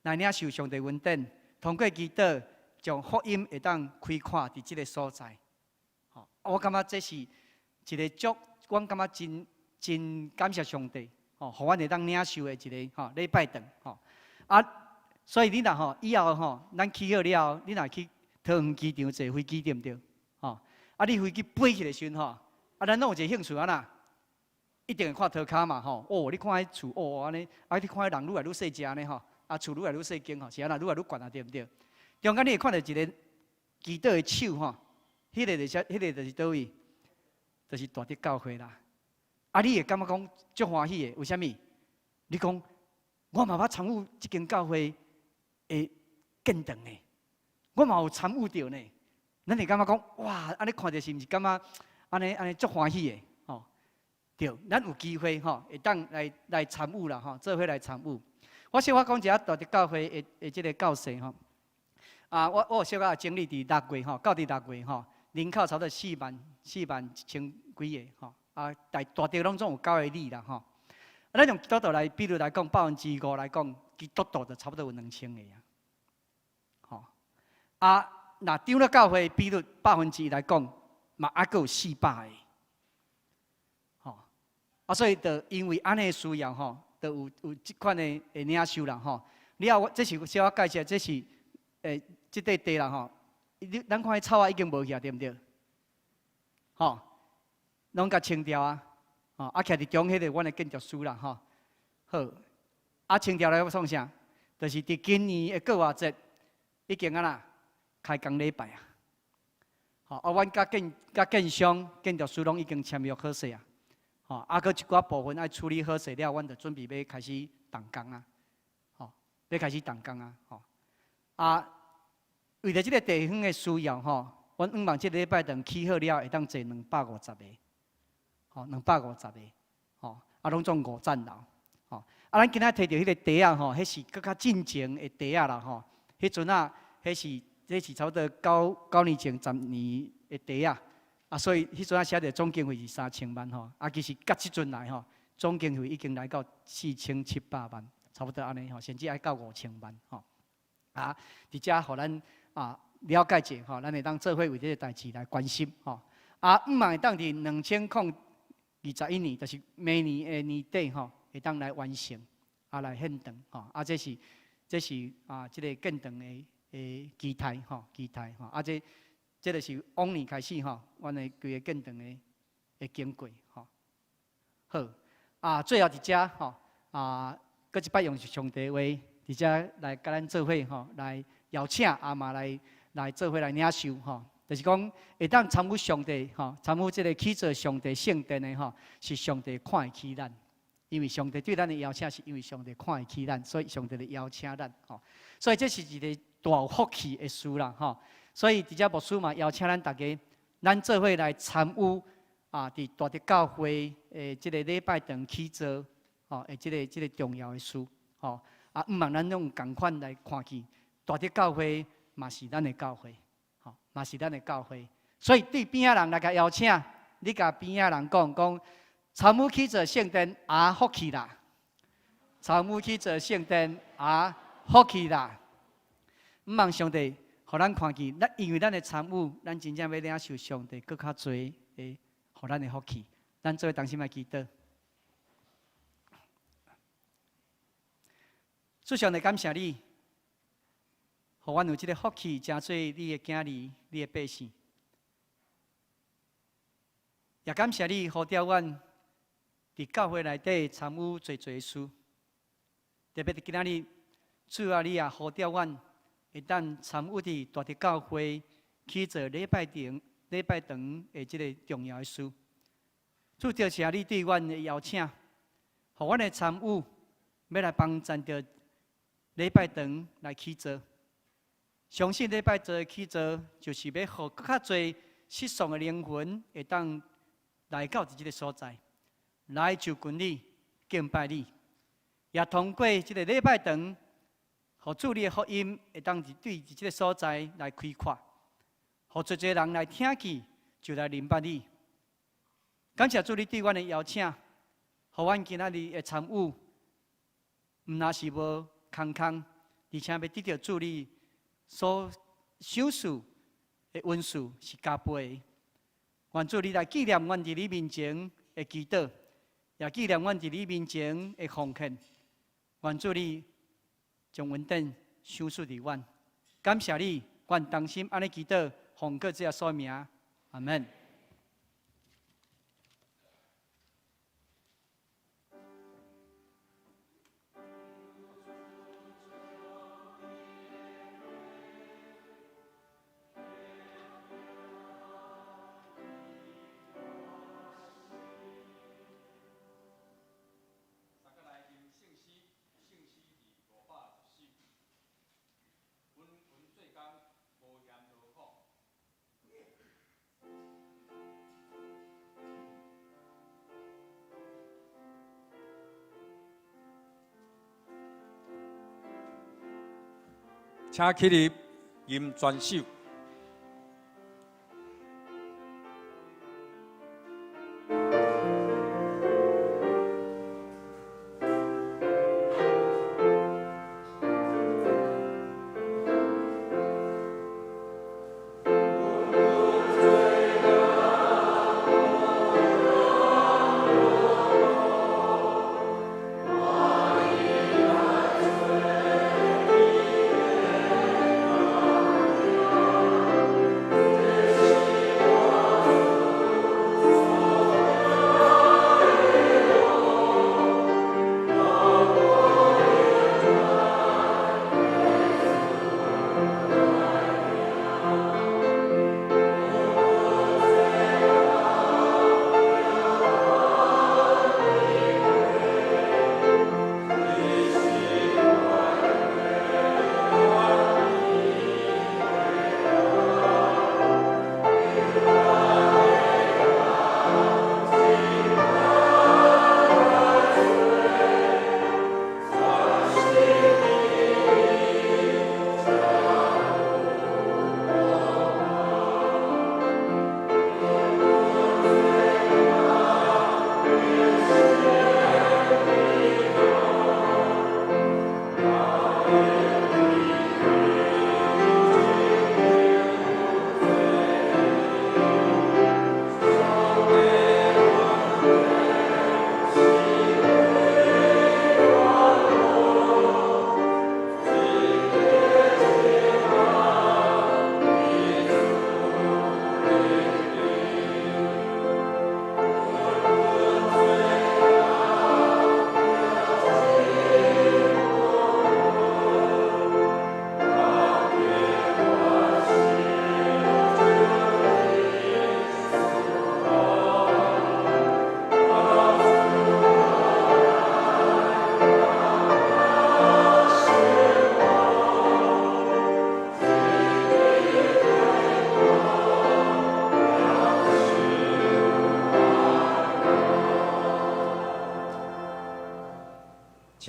來領受上帝恩典，通過祈禱將福音會當開闊佇這个所在。吼，我感覺這是一个足，阮感覺真真感謝上帝，吼，予阮會當領受的一个吼禮拜堂，吼。啊，所以你若吼以後吼，咱起好了後，你若去桃園機場坐飛機對毋對？吼，啊，你飛機飛起的時陣吼，啊，咱攏有一个興趣按怎？一定會看塗跤嘛吼。哦，你看彼厝哦按呢，啊，你看彼人愈來愈細隻呢吼，啊，厝愈來愈細間吼，是按怎愈來愈懸啊對毋對？中間你會看著一个祈禱的手吼，彼个就是佗位？就是大直教會啦。啊，你會感覺講足歡喜的，為啥物？你講我嘛捌參與這間教會的建堂呢，我嘛有參與著呢。咱會感覺講哇，按呢看著是毋是感覺按呢按呢足歡喜的？吼，對，咱有機會吼，會當來參與啦吼，做伙來參與。我小可講一下大直教會的這个教士吼。啊，我有小可整理佇六月吼，到佇六月吼，人口差不多4萬4萬1千幾个吼。啊，大大直攏總有九个里啦吼。啊，咱用基督徒來比率來講，5%來講，基督徒就差不多有2000個啊。吼，啊，若長老教會比率1%來講，嘛猶閣有400個。吼，啊，所以就因為按呢需要吼，就有這款的領袖啦吼。了後，這是小可介紹，這是這塊地啦吼。你咱看彼草仔已經無去啊，對毋對？吼，攏共清掉啊！吼，啊，徛佇中彼个阮的建築師啦，吼。好，啊，清掉來欲創啥？就是佇今年的復活節已經按怎開工禮拜啊！吼，啊，阮佮建商、建築師攏已經簽約好勢啊！吼，啊，閣一寡部分愛處理好勢了，阮就準備欲開始動工啊！吼，欲開始動工啊！吼，啊，為著這个地方的需要吼，阮向望這个禮拜堂起好了，會當坐250個，吼，250個，吼，啊，攏總五層樓，吼，啊，咱今仔提著彼个地仔吼，彼是閣較進前的地仔啦，吼，彼陣啊，彼是差不多九年前、10年的地仔，啊，所以彼陣啊寫著總經費是3000萬吼，啊，其實佮這陣來吼，總經費已經來到4700萬，差不多按呢吼，甚至愛到5000萬吼，啊，佇遮予咱啊了解者吼，咱會當做伙為這个代誌來關心吼，啊，向望會當佇2021年，就是明年的年底吼，會當來完成，啊，來獻堂吼，啊，這是啊，這个建堂的。的期待吼，期待吼。啊，這就是往年開始吼，阮的規个建堂的經過吼。好，啊，最後佇遮吼，啊，閣一擺用上帝話佇遮來佮咱做伙吼，來邀請啊嘛來做伙來領受吼。就是講會當參與上帝吼，參與這个起造上帝聖殿的吼，是上帝看會起咱。因為上帝對咱的邀請，是因為上帝看會起咱，所以上帝來邀請咱吼。所以這是一个大有福氣的事啦吼。所以佇遮牧師嘛邀請咱逐家，咱做伙來參與啊，佇大德教會的這个禮拜堂起造吼，的這个重要的事吼。啊，毋望咱攏仝款來看見，大德教會嘛是咱的教會，吼，嘛是咱的教會。所以對邊仔人來共邀請，你共邊仔人講講，參與起造聖殿也福氣啦，參與起造聖殿也福氣啦。毋望上帝，予咱看見，咱因為咱的參與，咱真正欲領受上帝閣較濟的，予咱的福氣。咱做伙同心來祈禱。主上帝感謝你，予阮有這个福氣，成做你的囝兒，你的百姓。也感謝你呼召阮佇教會內底參與濟濟事，特別佇今仔日，主啊，你也呼召阮會當參與佇大德教會起造禮拜堂、禮拜堂的這个重要的事。主，多謝你對阮的邀請，予阮的參與，欲來幫贊著禮拜堂來起造。相信禮拜堂的起造，就是欲予閣較濟失喪的靈魂會當來到佇這个所在，來就近你、敬拜你，也通過這个禮拜堂，予主你的福音會當佇對佇這个所在來開闊，予濟濟人來聽見，就來認捌你。感謝主你對阮的邀請，予阮今仔日的參與，毋但是無空空，而且欲得著主你所賞賜的恩賜是加倍的。願主你來紀念阮佇你面前的祈禱，也紀念阮佇你面前的奉獻。願主你將恩典賞賜佇阮。感謝你，阮同心按呢祈禱，奉靠主耶穌名，阿門。請起立，吟全首。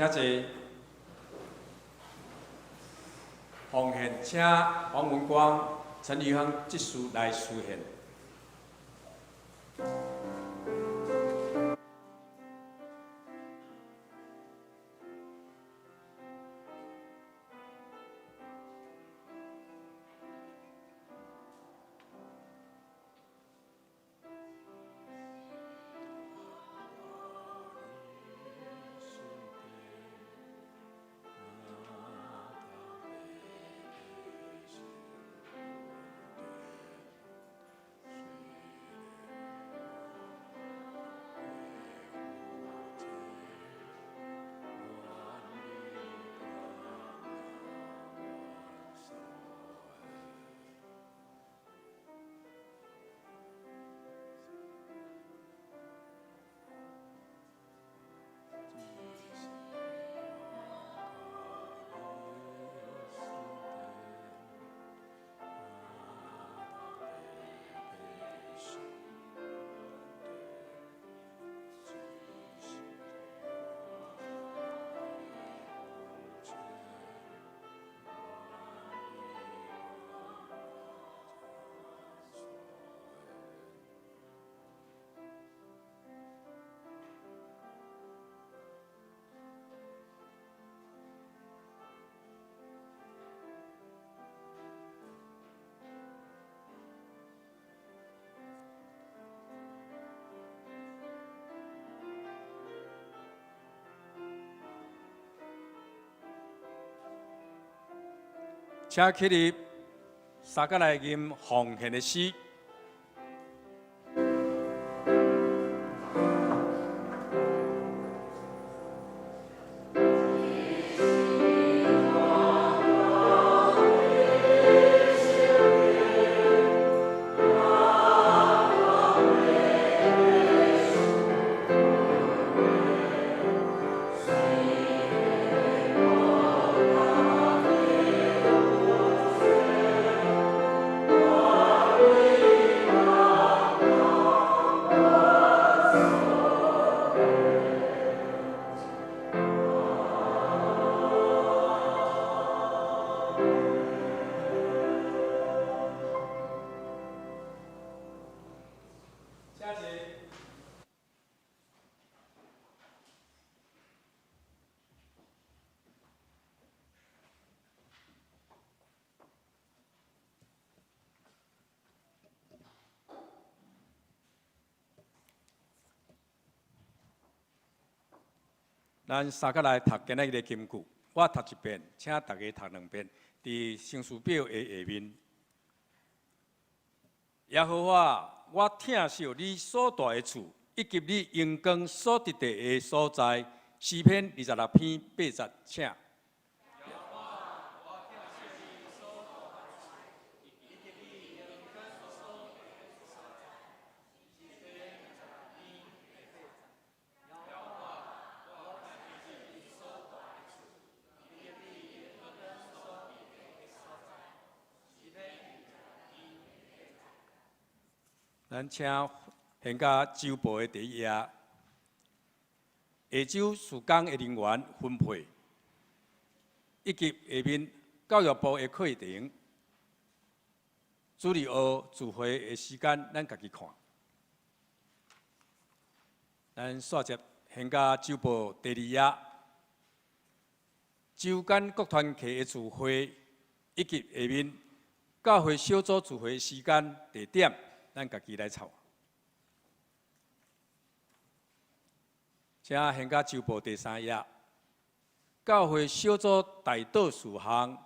請坐。奉獻，請黃文光、陳宇亨執事來司獻。請起立，三角來吟奉獻的詩。咱三角來讀今仔日的金句，我讀一遍，請大家讀兩遍。佇生死表的下面，耶和華，我疼惜你所住的厝，以及你榮光所得的所在。詩篇26篇8節，請。咱請獻甲周報的第一頁，下週事工的人員分配，以及下面教育部的課程，主日學聚會的時間，咱家己看。咱煞接獻甲周報第二頁，週間各團契的聚會，以及下面教會小組聚會時間地點。咱家己來抄。請獻甲周報第三頁，教會小組代禱事項，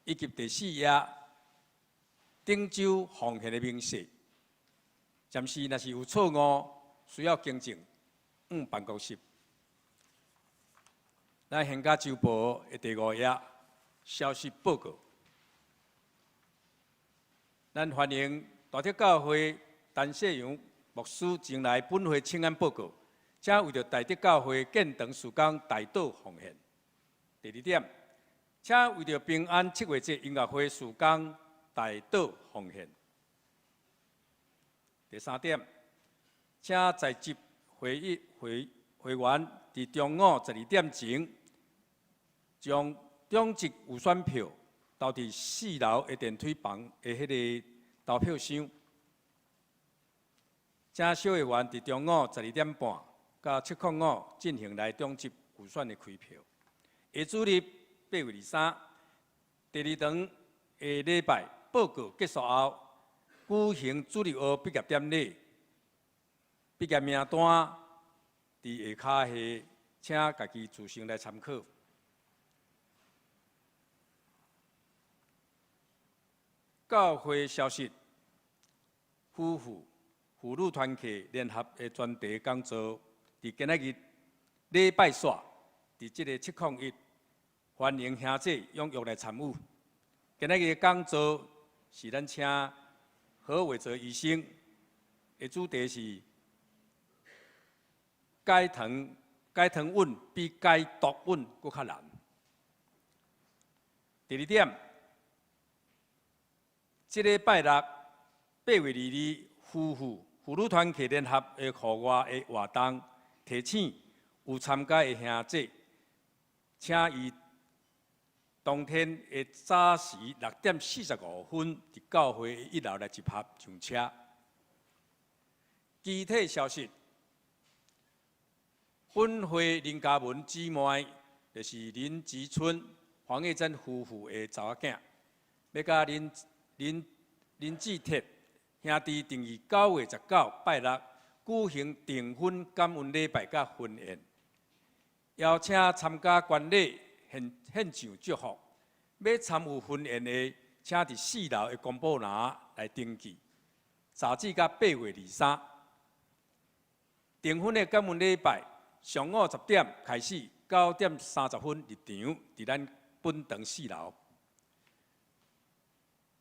以及第四頁，頂週奉獻的明細。暫時若是有錯誤，需要更正，往辦公室。咱獻甲周報的第五頁，消息報告。咱歡迎大德教會陳世陽牧師前來本會請安報告，請為著大德教會建堂事工代禱奉獻。第二點，請為著平安七月節音樂會事工代禱奉獻。第三點，請在職會議會會員佇中午12點前將長執預選票投佇四樓的電梯房的彼个投票箱。請小會員佇中午12點半到7:05進行來長執預選的開票。下主日8月23，第二堂的禮拜報告結束後，舉行主日學畢業典禮。畢業名單佇下跤下，請家己自行來參考。教會消息：夫婦婦女團契聯合的專題講座，佇今仔日禮拜四，佇這个7:01，歡迎兄弟踴躍來參與。今仔日的講座是咱請何偉哲醫生的主題是解糖解糖穩比解毒穩閣較難。第二點，這禮拜六8月22，夫婦婦女團契聯合的戶外的活動，提醒有參加的兄弟，請伊當天的早時6點45分，佇教會一樓來集合上車。具體消息，本會林嘉文姊妹，就是林吉春、黃葉珍夫婦的查某囝，欲佮林林林志鐵兄弟訂於9月19拜六舉行訂婚感恩禮拜佮婚宴，邀請參加觀禮獻獻上祝福。欲參與婚宴的，請佇四樓的公布欄來登記。截止到8月23，訂婚的感恩禮拜上午10點開始，9點30分入場，佇咱本堂四樓。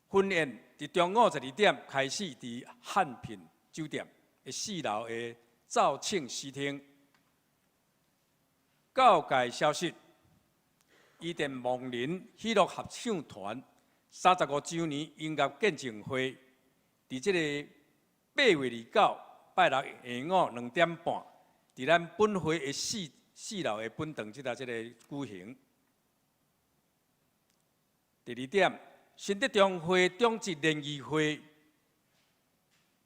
婚宴佇中午12點開始，佇漢品酒店的四樓的肇慶西廳。教界消息：伊甸望林喜樂合唱團35週年音樂見證會，佇這个8月29拜六下午2點半，佇咱本會的四四樓的本堂這搭這个舉行。第二點，新德中會長執聯誼會，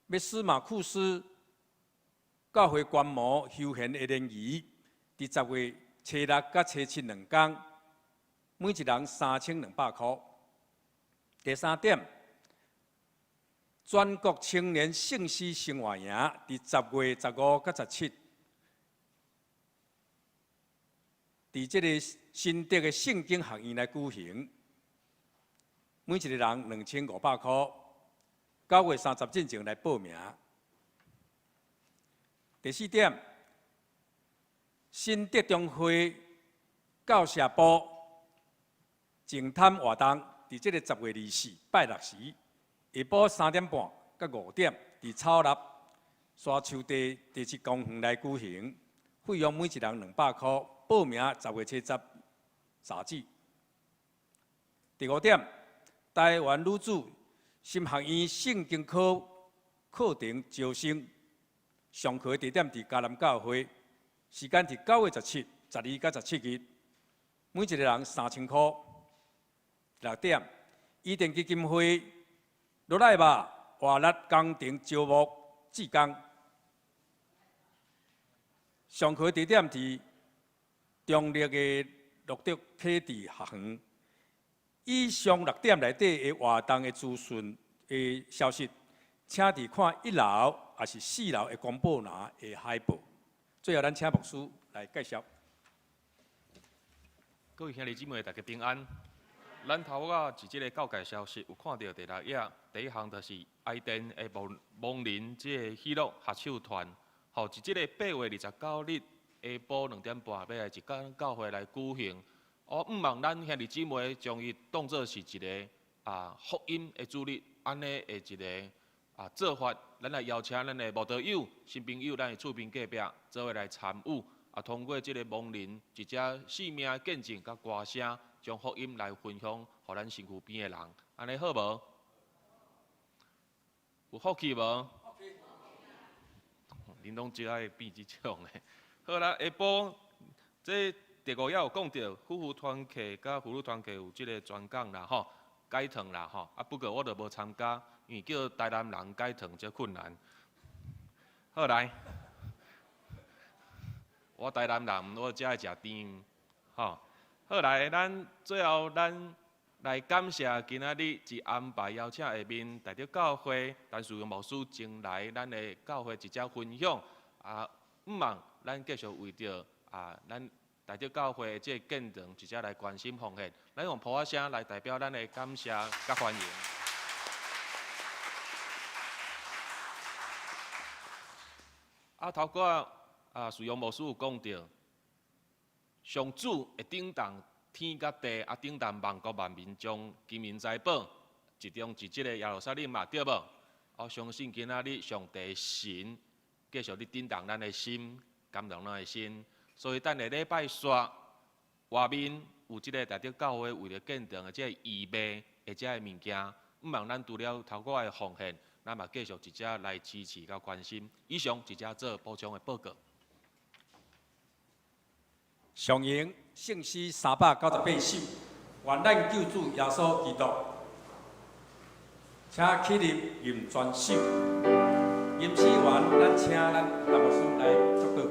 欲司馬庫斯教會觀摩休閒的聯誼，佇10月初六佮初七兩工，每一人3200箍。第三點，全國青年聖詩生活營，佇10月15佮17，佇這个新竹的聖經學院來舉行。每一个人2500箍，9月30進前來報名。第四點，新德中會教社部淨貪活動，佇這个10月24拜六時，下晡3點半到5點，佇草立沙樹地第七公園來舉行，費用每一人200箍，報名10月70截止。第五點，台灣女子神學院聖經科課程招生，上課地點佇嘉南教會，時間佇9月17、12佮17日，每一个人3000箍。六點，伊甸基金會落來吧，活力工程招募志工，上課地點佇中壢的樂德啟智學園。以上六點內底的活動的資訊的消息，請佇看一樓抑是四樓的公布欄的海報。最後，咱請牧師來介紹。各位兄弟姊妹，大家平安。咱頭仔佇這个教界消息有看著第六頁，第一項就是愛電的亡亡靈這个喜樂合唱團，吼，佇這个8月29日下晡2點半，欲來一間教會來舉行。我毋望咱兄弟姊妹將伊當做是一个福音的主日，按呢的一个做法，咱來邀請咱的慕道友、新朋友，咱的厝邊隔壁做伙來參與。通過這个亡靈一隻生命的見證佮歌聲，將福音來分享予咱身軀邊的人，按呢好無？有福氣無？恁攏真愛變這種的。好啦，下晡這。第五页有讲著，夫妇团契佮妇女团契有这个专讲啦吼，解糖啦吼。啊，不过我就无参加，因为叫台南人解糖足困难。好来，我台南人，我才爱食甜，吼。好来，咱最后咱来感谢今仔日一安排邀请下面大德教会，陈思荣牧师前来咱的教会一只分享。啊，毋望咱继续为著啊，咱大德教会的这个建堂一只来关心奉献。咱用噗仔声来代表咱的感谢佮欢迎。啊，头拄仔啊，思荣牧师有讲著，上主会震动天佮地，啊，震动万国万民将金银财宝集中伫这个耶路撒冷嘛，对无？我相信今仔日上帝神继续咧震动咱的心，感动咱的心。所以等下礼拜煞外面有这个大德教会为著建堂的这个预备的这个物件，毋望咱除了头拄仔的奉献，咱嘛继续一只来支持佮关心。以上一只做补充的报告。上行圣诗398首，愿咱救主耶稣基督，请起立吟全首。吟诗完，咱请咱陈牧师来祝祷。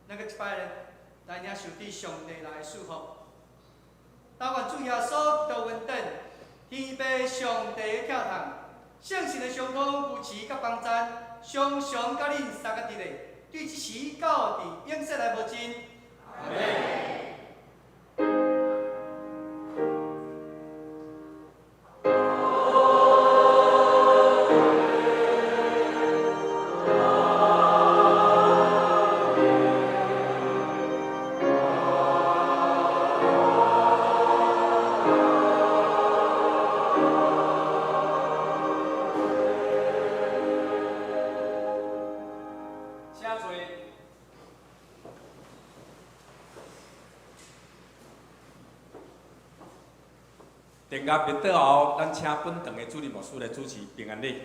咱阁一摆咧，来领受伫上帝来的祝福。但愿主耶稣基督恩典，天父上帝的疼痛，圣神的相通扶持佮帮赞，常常佮恁三个伫咧，对这时到伫永世来无尽。阿们。请坐。电乐灭倒后，咱请本堂的主任牧师来主持平安礼。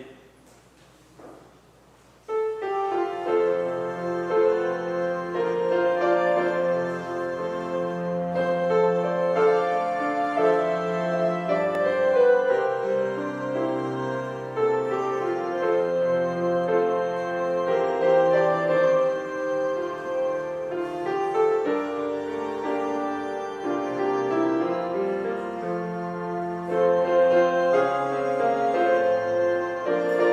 Amen.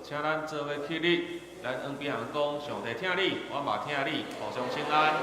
請咱做伙起立，咱向邊人講：上帝疼你，我嘛疼你，互相請安。